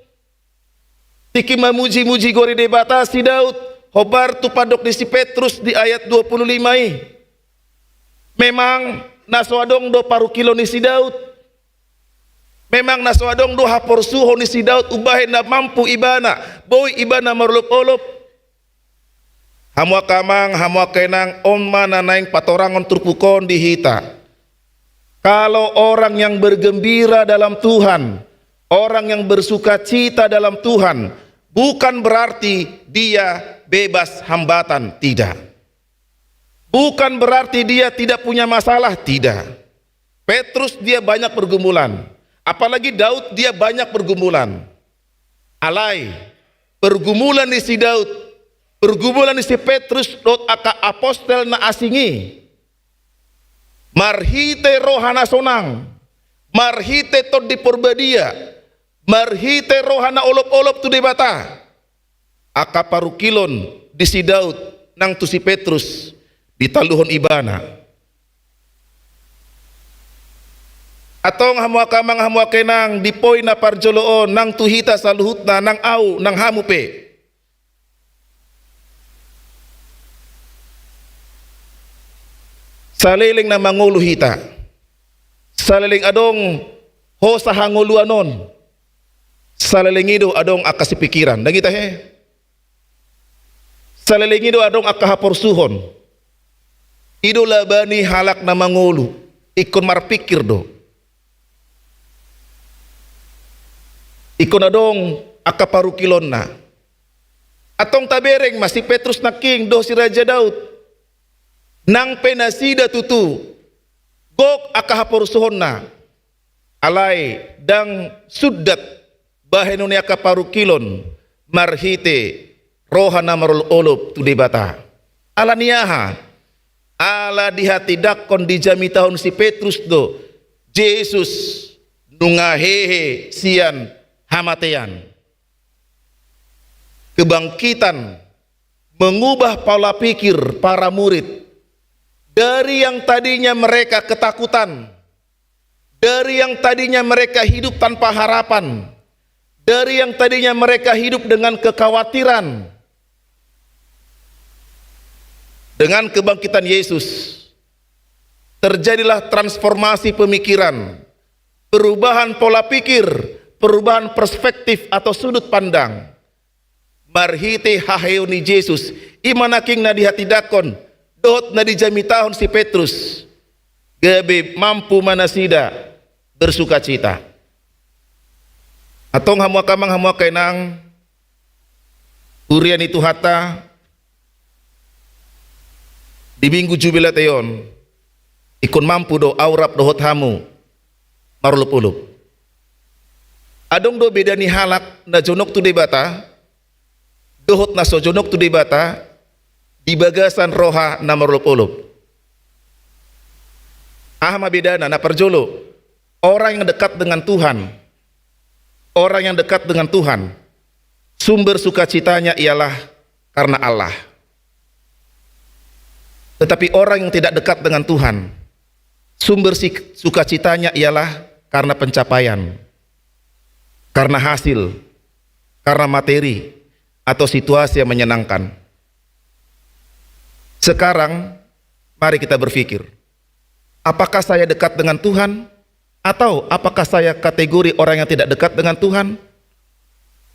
Tingki mamuji-muji goar ni Debata si Daud. Hombar tu pandok ni si Petrus di ayat dua puluh lima i. Memang na so adong do parungkilon ni si Daud. Memang na so adong do haporsuhon ni si Daud umbahen na mampu ibana, boi ibana marolop-olop. Hamu angka amang, hamu angka inang, on ma na naeng patoranghon turpuk on di hita. Kalau orang yang bergembira dalam Tuhan, orang yang bersukacita dalam Tuhan, bukan berarti dia bebas hambatan, tidak. Bukan berarti dia tidak punya masalah, tidak. Petrus dia banyak pergumulan. Apalagi Daud dia banyak pergumulan. Alai, pergumulan ni si Daud, pergumulan ni si Petrus dohot angka apostel na asing i, marhite roha na sonang, marhite Tondi Porbadia, marhite roha na olop-olop tu Debata, angka parungkilon di si Daud nang tu si Petrus ditaluhon ibana. Antong hamu angka amang, hamu angka inang, di poin na parjolo on, nang tu hita saluhutna, nang ahu, nang hamu pe. Saleleng na mangolu hita, saleleng adong hosa hangoluan on, saleleng i do adong angka sipikiran. Ndang i tahe? Saleleng i do adong angka haporsuhon. I do laba ni halak na mangolu, ingkon marpikir do. Ingkon adong angka parungkilonna. Antong tabereng ma si Petrus nangkin dohot si Raja Daud. Nang pe nasida tutu gok angka haporsuhonna, alai ndang sundat bahenon ni angka parungkilon marhite roha na marolop-olop tu Debata. Ala ni aha? Ala dihatindangkon, dijamitahon si Petrus do Jesus nunga hehe sian hamatean. Kebangkitan mengubah pola pikir para murid. Dari yang tadinya mereka ketakutan, dari yang tadinya mereka hidup tanpa harapan, dari yang tadinya mereka hidup dengan kekhawatiran, dengan kebangkitan Yesus, terjadilah transformasi pemikiran, perubahan pola pikir, perubahan perspektif atau sudut pandang. Marhite haheheon ni Jesus, i ma nangkin na dihatindangkon dohot na dijamitahon si Petrus, gabe mampu ma nasida bersukacita. Antong hamu angka amang, hamu angka inang, huria ni Tuhanta, di Minggu Jubilate on, ingkon mampu do ahu rap dohot hamu marolopolop. Adong do beda ni halak na jonok tu Debata dohot na so jonok tu Debata di bagasan roha na marolopolop. Aha ma bedana? Na parjolo, orang yang dekat dengan Tuhan, orang yang dekat dengan Tuhan, sumber sukacitanya ialah karena Allah. Tetapi orang yang tidak dekat dengan Tuhan, sumber si-, sukacitanya ialah karena pencapaian, karena hasil, karena materi, atau situasi yang menyenangkan. Sekarang, mari kita berpikir, apakah saya dekat dengan Tuhan? Atau apakah saya kategori orang yang tidak dekat dengan Tuhan?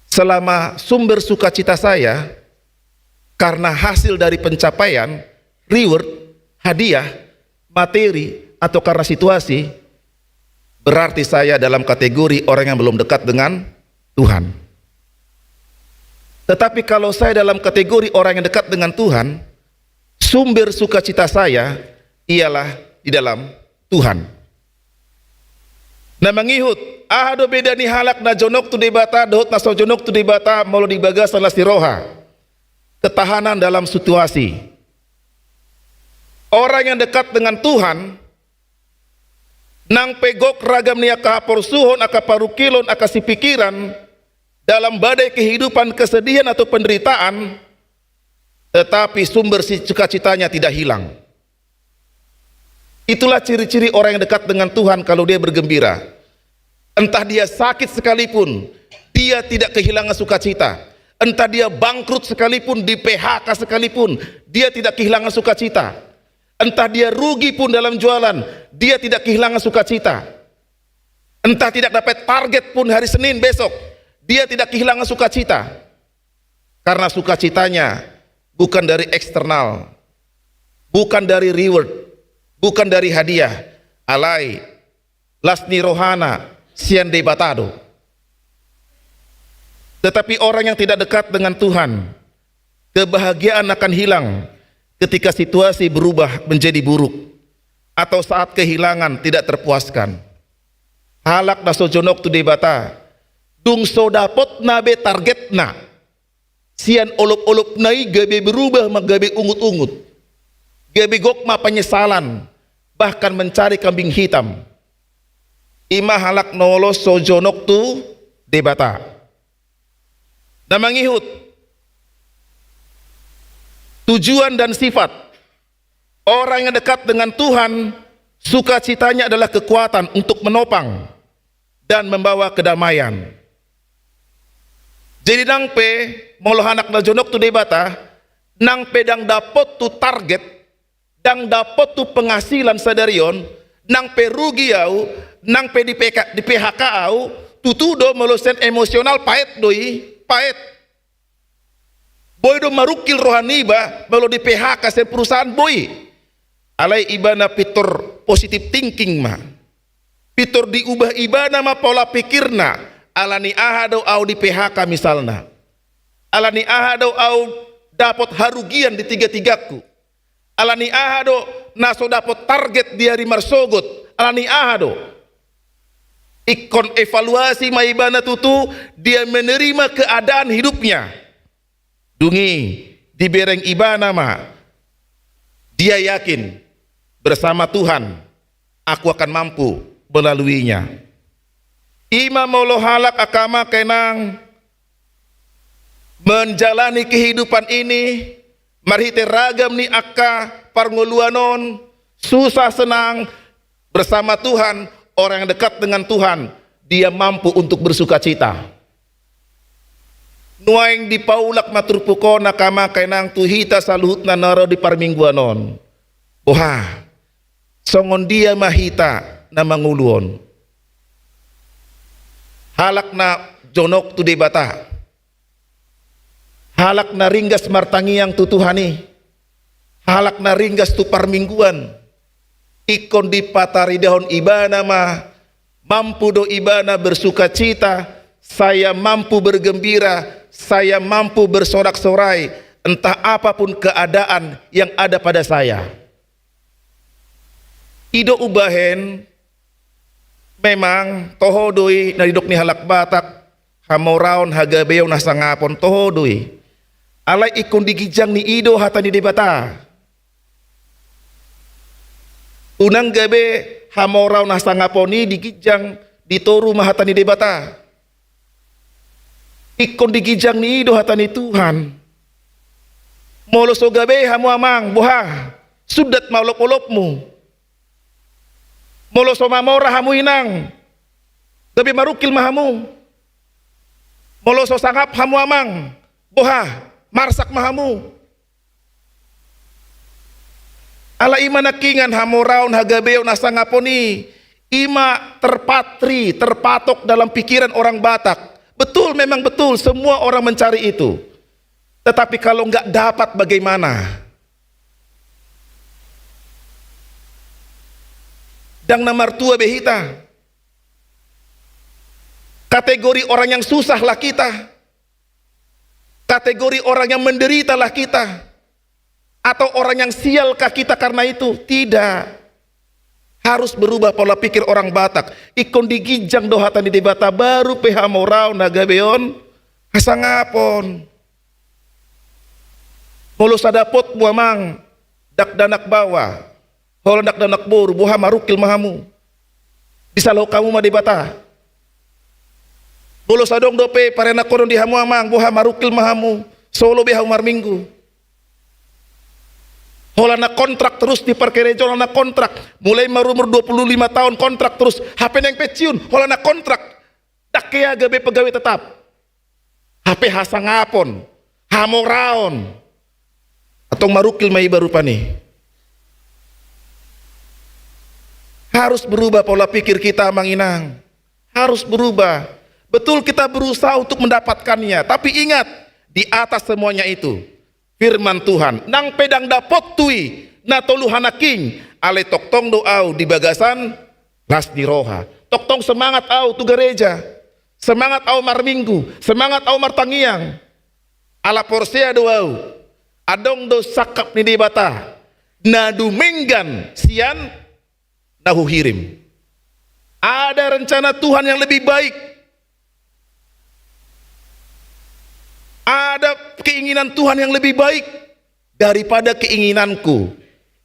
Selama sumber sukacita saya karena hasil dari pencapaian, reward, hadiah, materi, atau karena situasi, berarti saya dalam kategori orang yang belum dekat dengan Tuhan. Tetapi kalau saya dalam kategori orang yang dekat dengan Tuhan, sumber sukacita saya ialah di dalam Tuhan. Na mangihut, aha do beda ni halak na jonok tu Debata dohot na so jonok tu Debata molo di bagasan las ni roha? Ketahanan dalam situasi. Orang yang dekat dengan Tuhan, nang pe gok ragam ni angka haporsuhon, angka parungkilon, angka sipikiran, dalam badai kehidupan, kesedihan atau penderitaan, tetapi sumber si-, sukacitanya tidak hilang. Itulah ciri-ciri orang yang dekat dengan Tuhan kalau dia bergembira. Entah dia sakit sekalipun, dia tidak kehilangan sukacita. Entah dia bangkrut sekalipun, di P H K sekalipun, dia tidak kehilangan sukacita. Entah dia rugi pun dalam jualan, dia tidak kehilangan sukacita. Entah tidak dapat target pun hari Senin besok, dia tidak kehilangan sukacita. Karena sukacitanya bukan dari eksternal, bukan dari reward, bukan dari hadiah. Alai las ni rohana sian Debata do. Tetapi orang yang tidak dekat dengan Tuhan, kebahagiaan akan hilang ketika situasi berubah menjadi buruk atau saat kehilangan tidak terpuaskan. Halak na so jonok tu Debata, dung so dapotna be targetna, sian olopolopna i gabe berubah ma gabe ungutungut. Gabe gok ma penyesalan, bahkan mencari kambing hitam. I ma halak na molo so jonok tu Debata. Na mangihut, tujuan dan sifat. Orang yang dekat dengan Tuhan, sukacitanya adalah kekuatan untuk menopang dan membawa kedamaian. Jadi nang pe molo halak na jonok tu Debata, nang pe ndang dapot tu target, ndang dapot tu penghasilan sadari on, nang pe rugi au, nang pe di P K, di P H K au, tutu do molo sian emosional paet do i, paet. Boi do marungkil roha niba molo di P H K sian perusahaan, boi. Alai ibana pintor positive thinking ma. Pintor diubah ibana ma pola pikirna. Ala ni aha do au di P H K misalna? Ala ni aha do au dapot harugian di tiga-tigangku? Ala ni aha do na so dapot target di ari marsogot? Ala ni aha do? Ingkon evaluasi ma ibana tutu, dia menerima keadaan hidupnya. Dung i dibereng ibana ma, dia yakin bersama Tuhan, aku akan mampu melaluinya. I ma molo halak angka amang inang menjalani kehidupan ini marhite ragam ni angka parngoluan on, susah senang, bersama Tuhan, orang yang dekat dengan Tuhan, dia mampu untuk bersukacita. Nuaeng dipaulak ma turpuk on angka amang inang tu hita saluhutna na ro di parmingguan on. Boha, songon dia ma hita na mangolu on? Halak na jonok tu Debata, halak na ringgas martangiang tu Tuhan i, halak na ringgas tu parmingguan, ingkon dipataridahon ibana ma, mampu do ibana bersukacita, saya mampu bergembira, saya mampu bersorak-sorai, entah apapun keadaan yang ada pada saya. I do umbahen, memang toho do i na didok ni halak Batak, hamoraon, hagabeon, hasangapon, toho do i. Alai ingkon di ginjang ni i do hata ni Debata. Unang gabe hamoraon hasangapon i di ginjang, di toru ma hata ni Debata. Ingkon di ginjang ni i do hata ni Tuhan. Molo so gabe hamu amang, boha, sundat ma olop-olopmu. Molo so mamora hamu inang, gabe marungkil ma hamu. Molo so sangap hamu amang, boha, marsak ma hamu. Alai i ma nangkiningan hamoraon, hagabeon, hasangapon i, i ma terpatri, terpatok dalam pikiran orang Batak. Betul, memang betul, semua orang mencari itu. Tetapi kalau nggak dapat bagaimana? Ndang na martua be hita. Kategori orang yang susah lah kita. Kategori orang yang menderita lah kita. Atau orang yang sial kah kita karena itu? Tidak. Harus berubah pola pikir orang Batak. Ingkon di ginjang do hata ni Debata, baru pe hamoraon, hagabeon, hasangapon. Molo so dapotmu amang, dakdanak baoa, holan dakdanak boru, boha, marungkil ma hamu. Disalahon hamu ma Debata. Molo so adong dope parenakhon di hamu amang, boha, marungkil ma hamu. So olo be hamu marminggu. Holan na kontrak terus di parkarejoan, holan na kontrak. Mulai marumur dua puluh lima tahun kontrak terus. Hape naeng pensiun, holan na kontrak. Ndang hea gabe pegawai tetap. Hape hasangapon, hamoraon. Antong marungkil ma iba rupani. Harus berubah pola pikir kita, amang inang. Harus berubah. Betul, kita berusaha untuk mendapatkannya, tapi ingat, di atas semuanya itu, firman Tuhan, nang pe ndang dapot tu i na tolu hanangking, alai tongtong do au di bagasan las ni roha. Tongtong semangat au tu gareja. Semangat au marminggu, semangat au martangiang. Ala porsea do au, adong do sangkap ni Debata na dumenggan sian na huhirim. Ada rencana Tuhan yang lebih baik. Ada keinginan Tuhan yang lebih baik daripada keinginanku.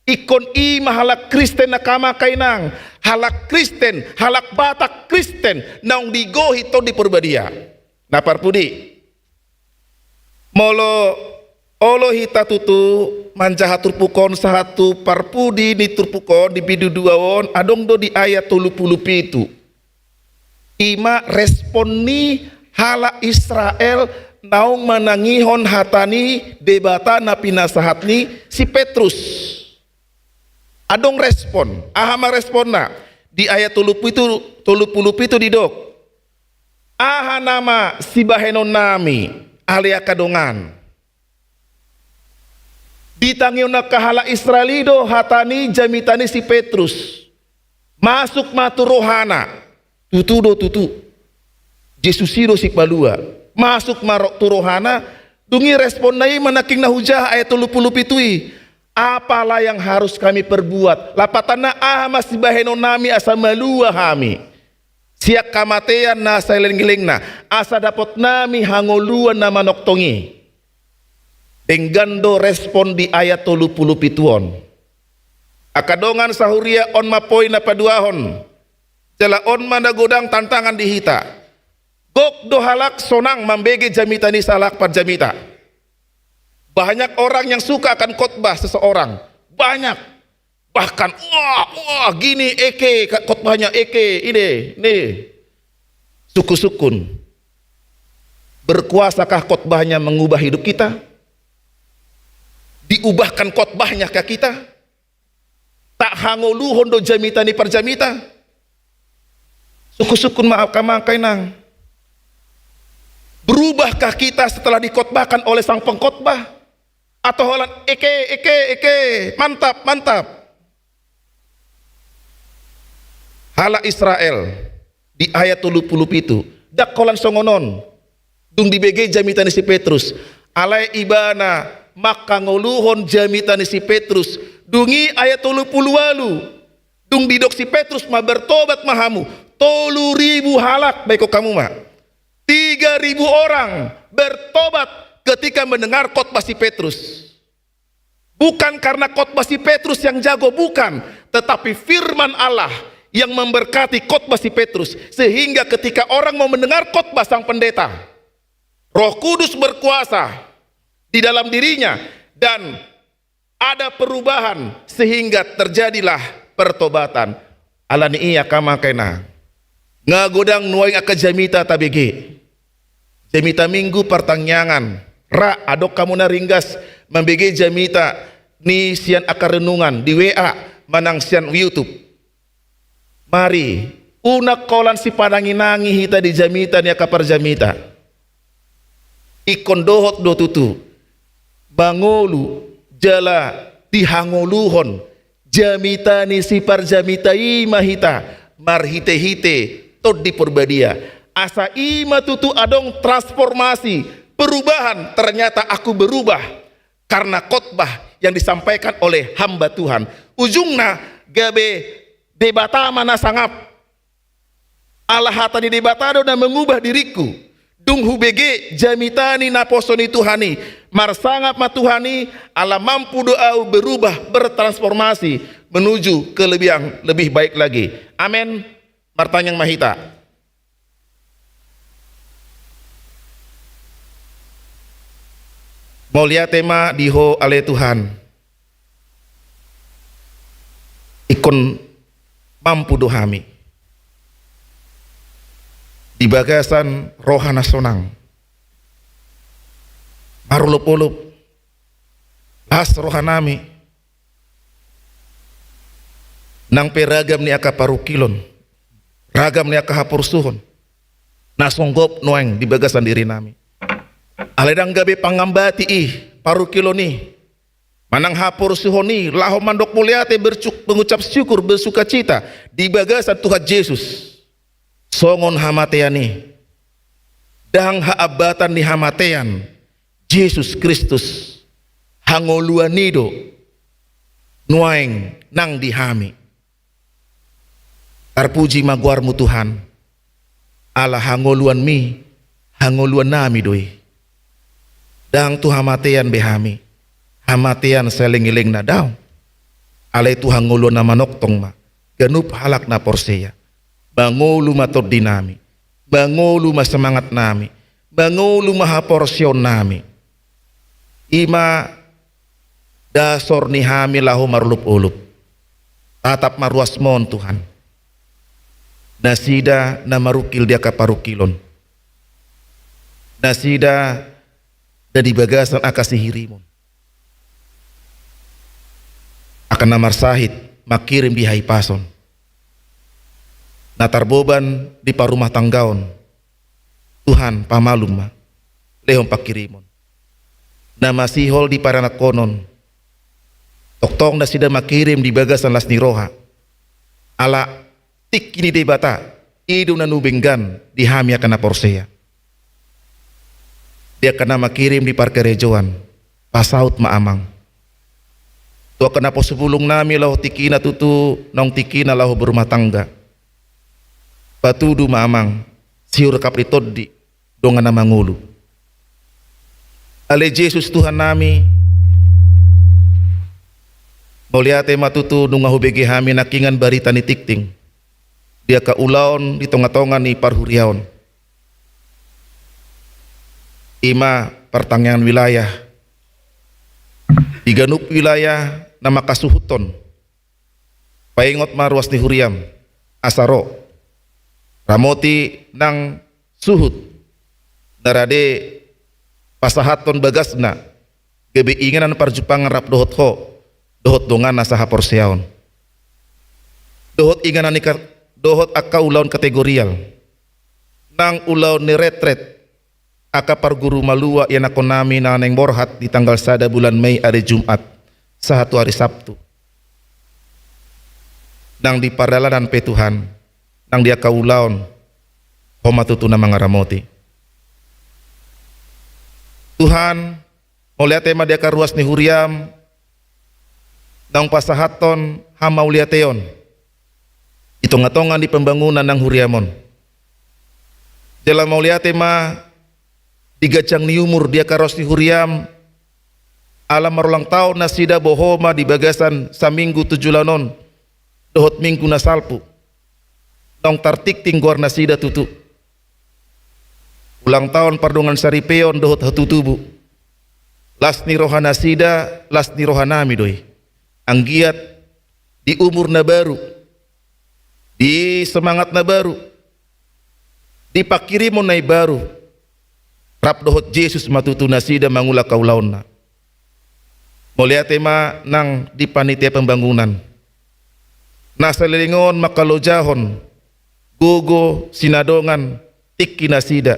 Ingkon i ma halak Kristen, angka amang, angka inang. Halak Kristen, halak Batak Kristen, naung digohi Tondi Porbadia. Na parpudi, molo olo hita tutu manjaha turpuk on sahat tu parpudi ni turpuk on, di bindu dua on, adong do di ayat tolu pulu pitu. I ma respon ni halak Israel naung manangihon hata ni Debata na pinasahat ni si Petrus. Adong respon. Aha ma responna? Di ayat tolu pitu, tolu pulu pitu didok, "Aha nama sibahenonnami ale angka dongan?" Ditangihon angka halak Israel i do hata ni jamita ni si Petrus. Masuk ma tu rohana. Tutu do tutu, Jesus i do Sipalua. Masuk ma ro-, tu rohana. Dung i responna i ma nangkin na hujaha, ayat tolu pulu pitu i. Apalah yang harus kami perbuat? Lapatanna, aha ma sibahenonnami asa malua hami sian hamatean na saleleng-lelengna, asa dapotnami hangoluan na manongtong i? Denggan do respon di ayat tolu pulu pitu on. Angka dongan sahuria, on ma poin na paduahon. Jala on ma na godang tantangan di hita. Gok do halak sonang mambege jamita ni sahalak parjamita. Banyak orang yang suka akan khotbah seseorang. Banyak. Bahkan, wah, wah, gini, eke, ka-, khotbahnya eke, ini, nih. Sukun-sukun. Berkuasakah khotbahnya mengubah hidup kita? Diubahkan khotbahnya ke kita? Tak hangoluhon do jamita ni parjamita? Sukun-sukun, maaf, angka amang, angka inang. Berubahkah kita setelah dikhotbahkan oleh sang pengkhotbah? Atau holan, eke, eke, eke, mantap, mantap. Halak Israel di ayat tolu pulu pitu, ndang holan songon on. Dung dibege jamita ni si Petrus, alai ibana manghangoluhon jamita ni si Petrus. Dung i ayat tolu pulu ualu, dung didok si Petrus ma, "Bertobat ma hamu." Tolu ribu halak, baikon hamu ma. Tiga ribu orang bertobat ketika mendengar khotbah si Petrus. Bukan karena khotbah si Petrus yang jago, bukan, tetapi firman Allah yang memberkati khotbah si Petrus, sehingga ketika orang mau mendengar khotbah sang pendeta, Roh Kudus berkuasa di dalam dirinya dan ada perubahan sehingga terjadilah pertobatan. Alani i, angka amang, angka inang, nga godang nuaeng angka jamita tabege. Jamita Minggu partangiangan, ra adong hamu na ringgas mambege jamita ni sian angka renungan di W A manang sian YouTube. Mari, unang holan sipanangi-nangi hita di jamita ni angka parjamita. Ingkon dohot do tutu mangolu jala dihangoluhon jamita ni siparjamita i ma hita marhite-hite Tondi Porbadia. Asa i ma tutu adong transformasi, perubahan, ternyata aku berubah karena khotbah yang disampaikan oleh hamba Tuhan. Ujungna gabe Debata ma na sangap. Ala hata ni Debata do na mengubah diringku. Dung hubege jamita ni naposo ni Tuhan i, marsangap ma Tuhan i, ala mampu do ahu berubah, bertransformasi menuju ke lebih, yang lebih baik lagi. Amen. Martangiang ma hita. Mauliate ma di Ho ale Tuhan. Ingkon mampu do hami di bagasan roha na sonang, marolop-olop, las rohanami, nang pe ragam ni angka parungkilon, ragam ni angka haporsuhon na songgop nuaeng di bagasan dirinami. Alai ndang gabe pangambati i, parungkilon i, manang haporsuhon i, laho mandok mauliate, bersyuk-, mengucap syukur, bersukacita di bagasan Tuhan Jesus. Songon hamatean i, ndang haambatan ni hamatean, Jesus Kristus, hangoluan i do nuaeng nang di hami. Tarpuji ma goarmu Tuhan, ala hangoluanmi, hangoluannami do i. Ndang tu hamatean be hami, hamatean saleleng-lelengna, daong. Alai tu hangoluan na manongtong ma ganup halak na porsea. Mangolu ma tondinami, mangolu ma semangatnami, mangolu ma haporseaonnami. I ma dasor ni hami laho marolop-olop. Tatap ma ruasmon Tuhan. Nasida na marungkil di angka parungkilon, nasida na di bagasan angka sihirimon, angka na marsahit mangkirim di hahipason, na tarboban di parumahtanggaon. Tuhan, pamalum ma, lehon pangkirimon. Na masihol di paranakhonon, tongtong nasida mangkirim di bagasan las ni roha. Ala tingki ni Debata, i do na nubenggan di hami angka na porsea. Di angka na mangkirim di parkarejoan, pasaut ma Amang. Tu angka naposobulungnami laho tingkina tutu naung tingkina laho berumah tangga, patudu ma Amang, sihurkap ni tondi, dongan na mangolu. Ale Jesus Tuhannami, Mauliate ma tutu nunga hubege hami nangkingan barita ni tingting di angka ulaon di tonga-tonga ni parhuriaon. I ma partangiangan wilayah di ganup wilayah na mangkasuhuthon. Paingot ma ruas ni huriam, asa ro ramoti nang suhut na rade pasahathon bagasna, gabe inganan parjumpangan rap dohot ho dohot dongan na sahaporseaon. Dohot inganan ni ka-, dohot angka ulaon kategorial, nang ulaon ni retret angka parguru malua ianakhonnami na naeng borhat di tanggal sada bulan Mei, ari Jumat, sahat tu ari Sabtu. Nang di pardalanan pe Tuhan, nang di angka ulaon, Ho ma tutu na mangaramoti. Tuhan, mauliate ma di angka ruas ni huriam, naung pasahathon hamauliateon di tonga-tonga ni pembangunan nang huriam on. Jala mauliate ma di ganjang ni umur di angka ruas ni huriam, ala marulang taon nasida boho ma di bagasan saminggu tu joloan on dohot minggu na salpu. Naung tartingting goar nasida tutu. Ulang taon pardongansaripeon dohot hatutubu. Las ni roha nasida, las ni roha nami do i. Anggiat di umur na baru, di semangat na baru, di pangkirimon na imbaru, rap dohot Jesus ma tutu nasida mangula angka ulaonna. Mauliate ma nang di panitia pembangunan na saleleng on mangkalojahon gogo, sinadongan, tingki nasida.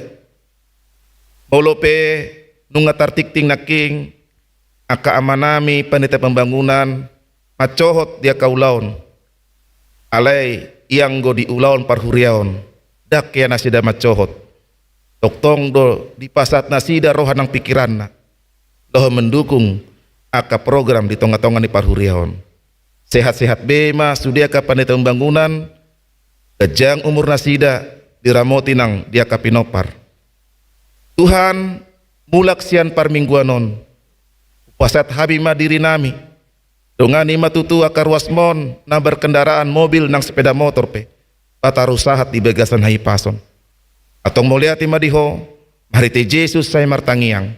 Molo pe nunga tartingting nangkin angka amanami panitia pembangunan mancohot di angka ulaon. Alai ianggo di ulaon parhuriaon, ndang hea nasida mancohot. Tongtong do dipasahat nasida roha nang pingkiranna laho mendukung angka program di tonga-tonga ni parhuriaon. Sehat-sehat be ma sude angka panitia pembangunan, ganjang umur nasida, diramoti nang di angka pinompar. Tuhan, mulak sian parmingguan on, hupasahat hami ma diri nami. Dongani ma tutu angka ruasmon na berkendaraan mobil nang sepeda motor pe, pataru sahat di bagasan hahipason. Antong mauliate ma di Ho, marhite Jesus sai martangiang.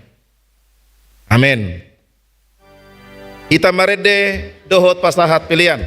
Amen. Hita marende dohot pasahat pelean.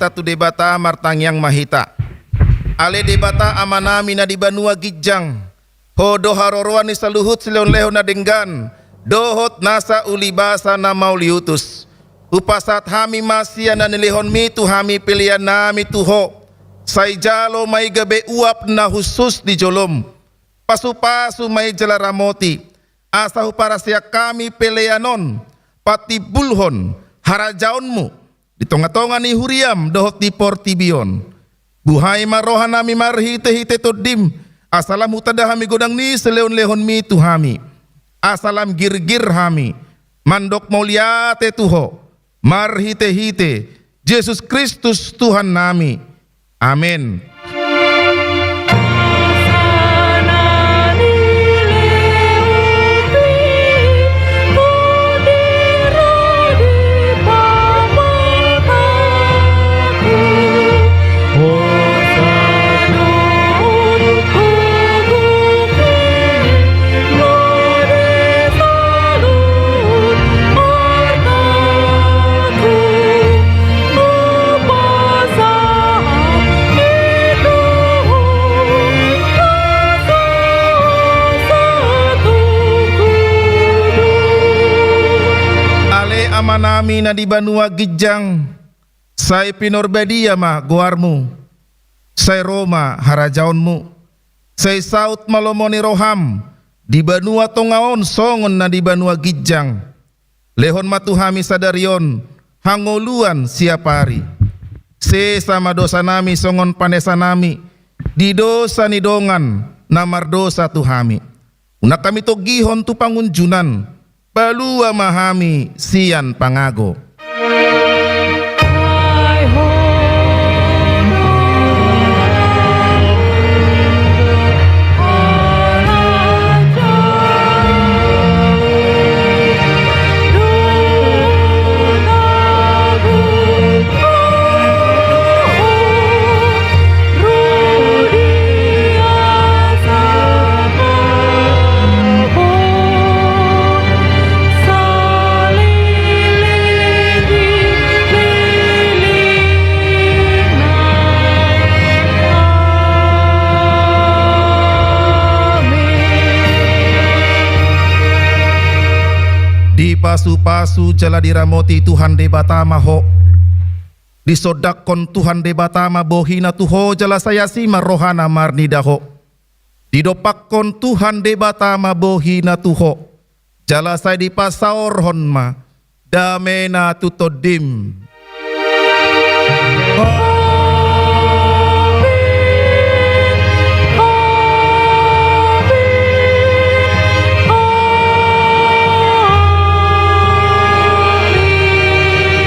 tu Debata, martangiang ma hita. Ale Debata Amanami na di banua ginjang, Ho do haroroan ni saluhut silehonlehon na denggan dohot nasa ulibasa na mauliutus. Hupasahat hami ma sian na nilehonmi tu hami peleannami tu Ho. Sai jalo ma i gabe uap na hushus di jolom. Pasupasu ma i jala ramoti, asa huparaseak hami pelean on patimbulhon harajaonmu di tongatonga ni huriam dohot di portibi on. Buhai ma rohanami marhitehite Tondim, asa lam hutanda hami godang ni silehonlehonmi tu hami, asa lam girgir hami mandok mauliate tu Ho, marhitehite Jesus Kristus Tuhannami. Amen. Ale Amanami na di banua ginjang, sai pinarbadia ma goarmu, sai ro ma harajaonmu, sai saut ma lomo ni roham di banua tonga on songon na di banua ginjang. Lehon ma tu hami sadari on hangoluan siapari. Sesa ma dosanami songon panesanami di dosa ni dongan na mardosa tu hami. Unang hami togihon tu pangunjunan, palua ma hami sian pangago. Dipasupasu jala diramoti Tuhan Debata ma ho. Disondangkon Tuhan Debata ma bohina tu ho jala sai asi ma rohana marnida ho. Didompakkon Tuhan Debata ma bohina tu ho, jala sai dipasaorhon ma damena tu tondim.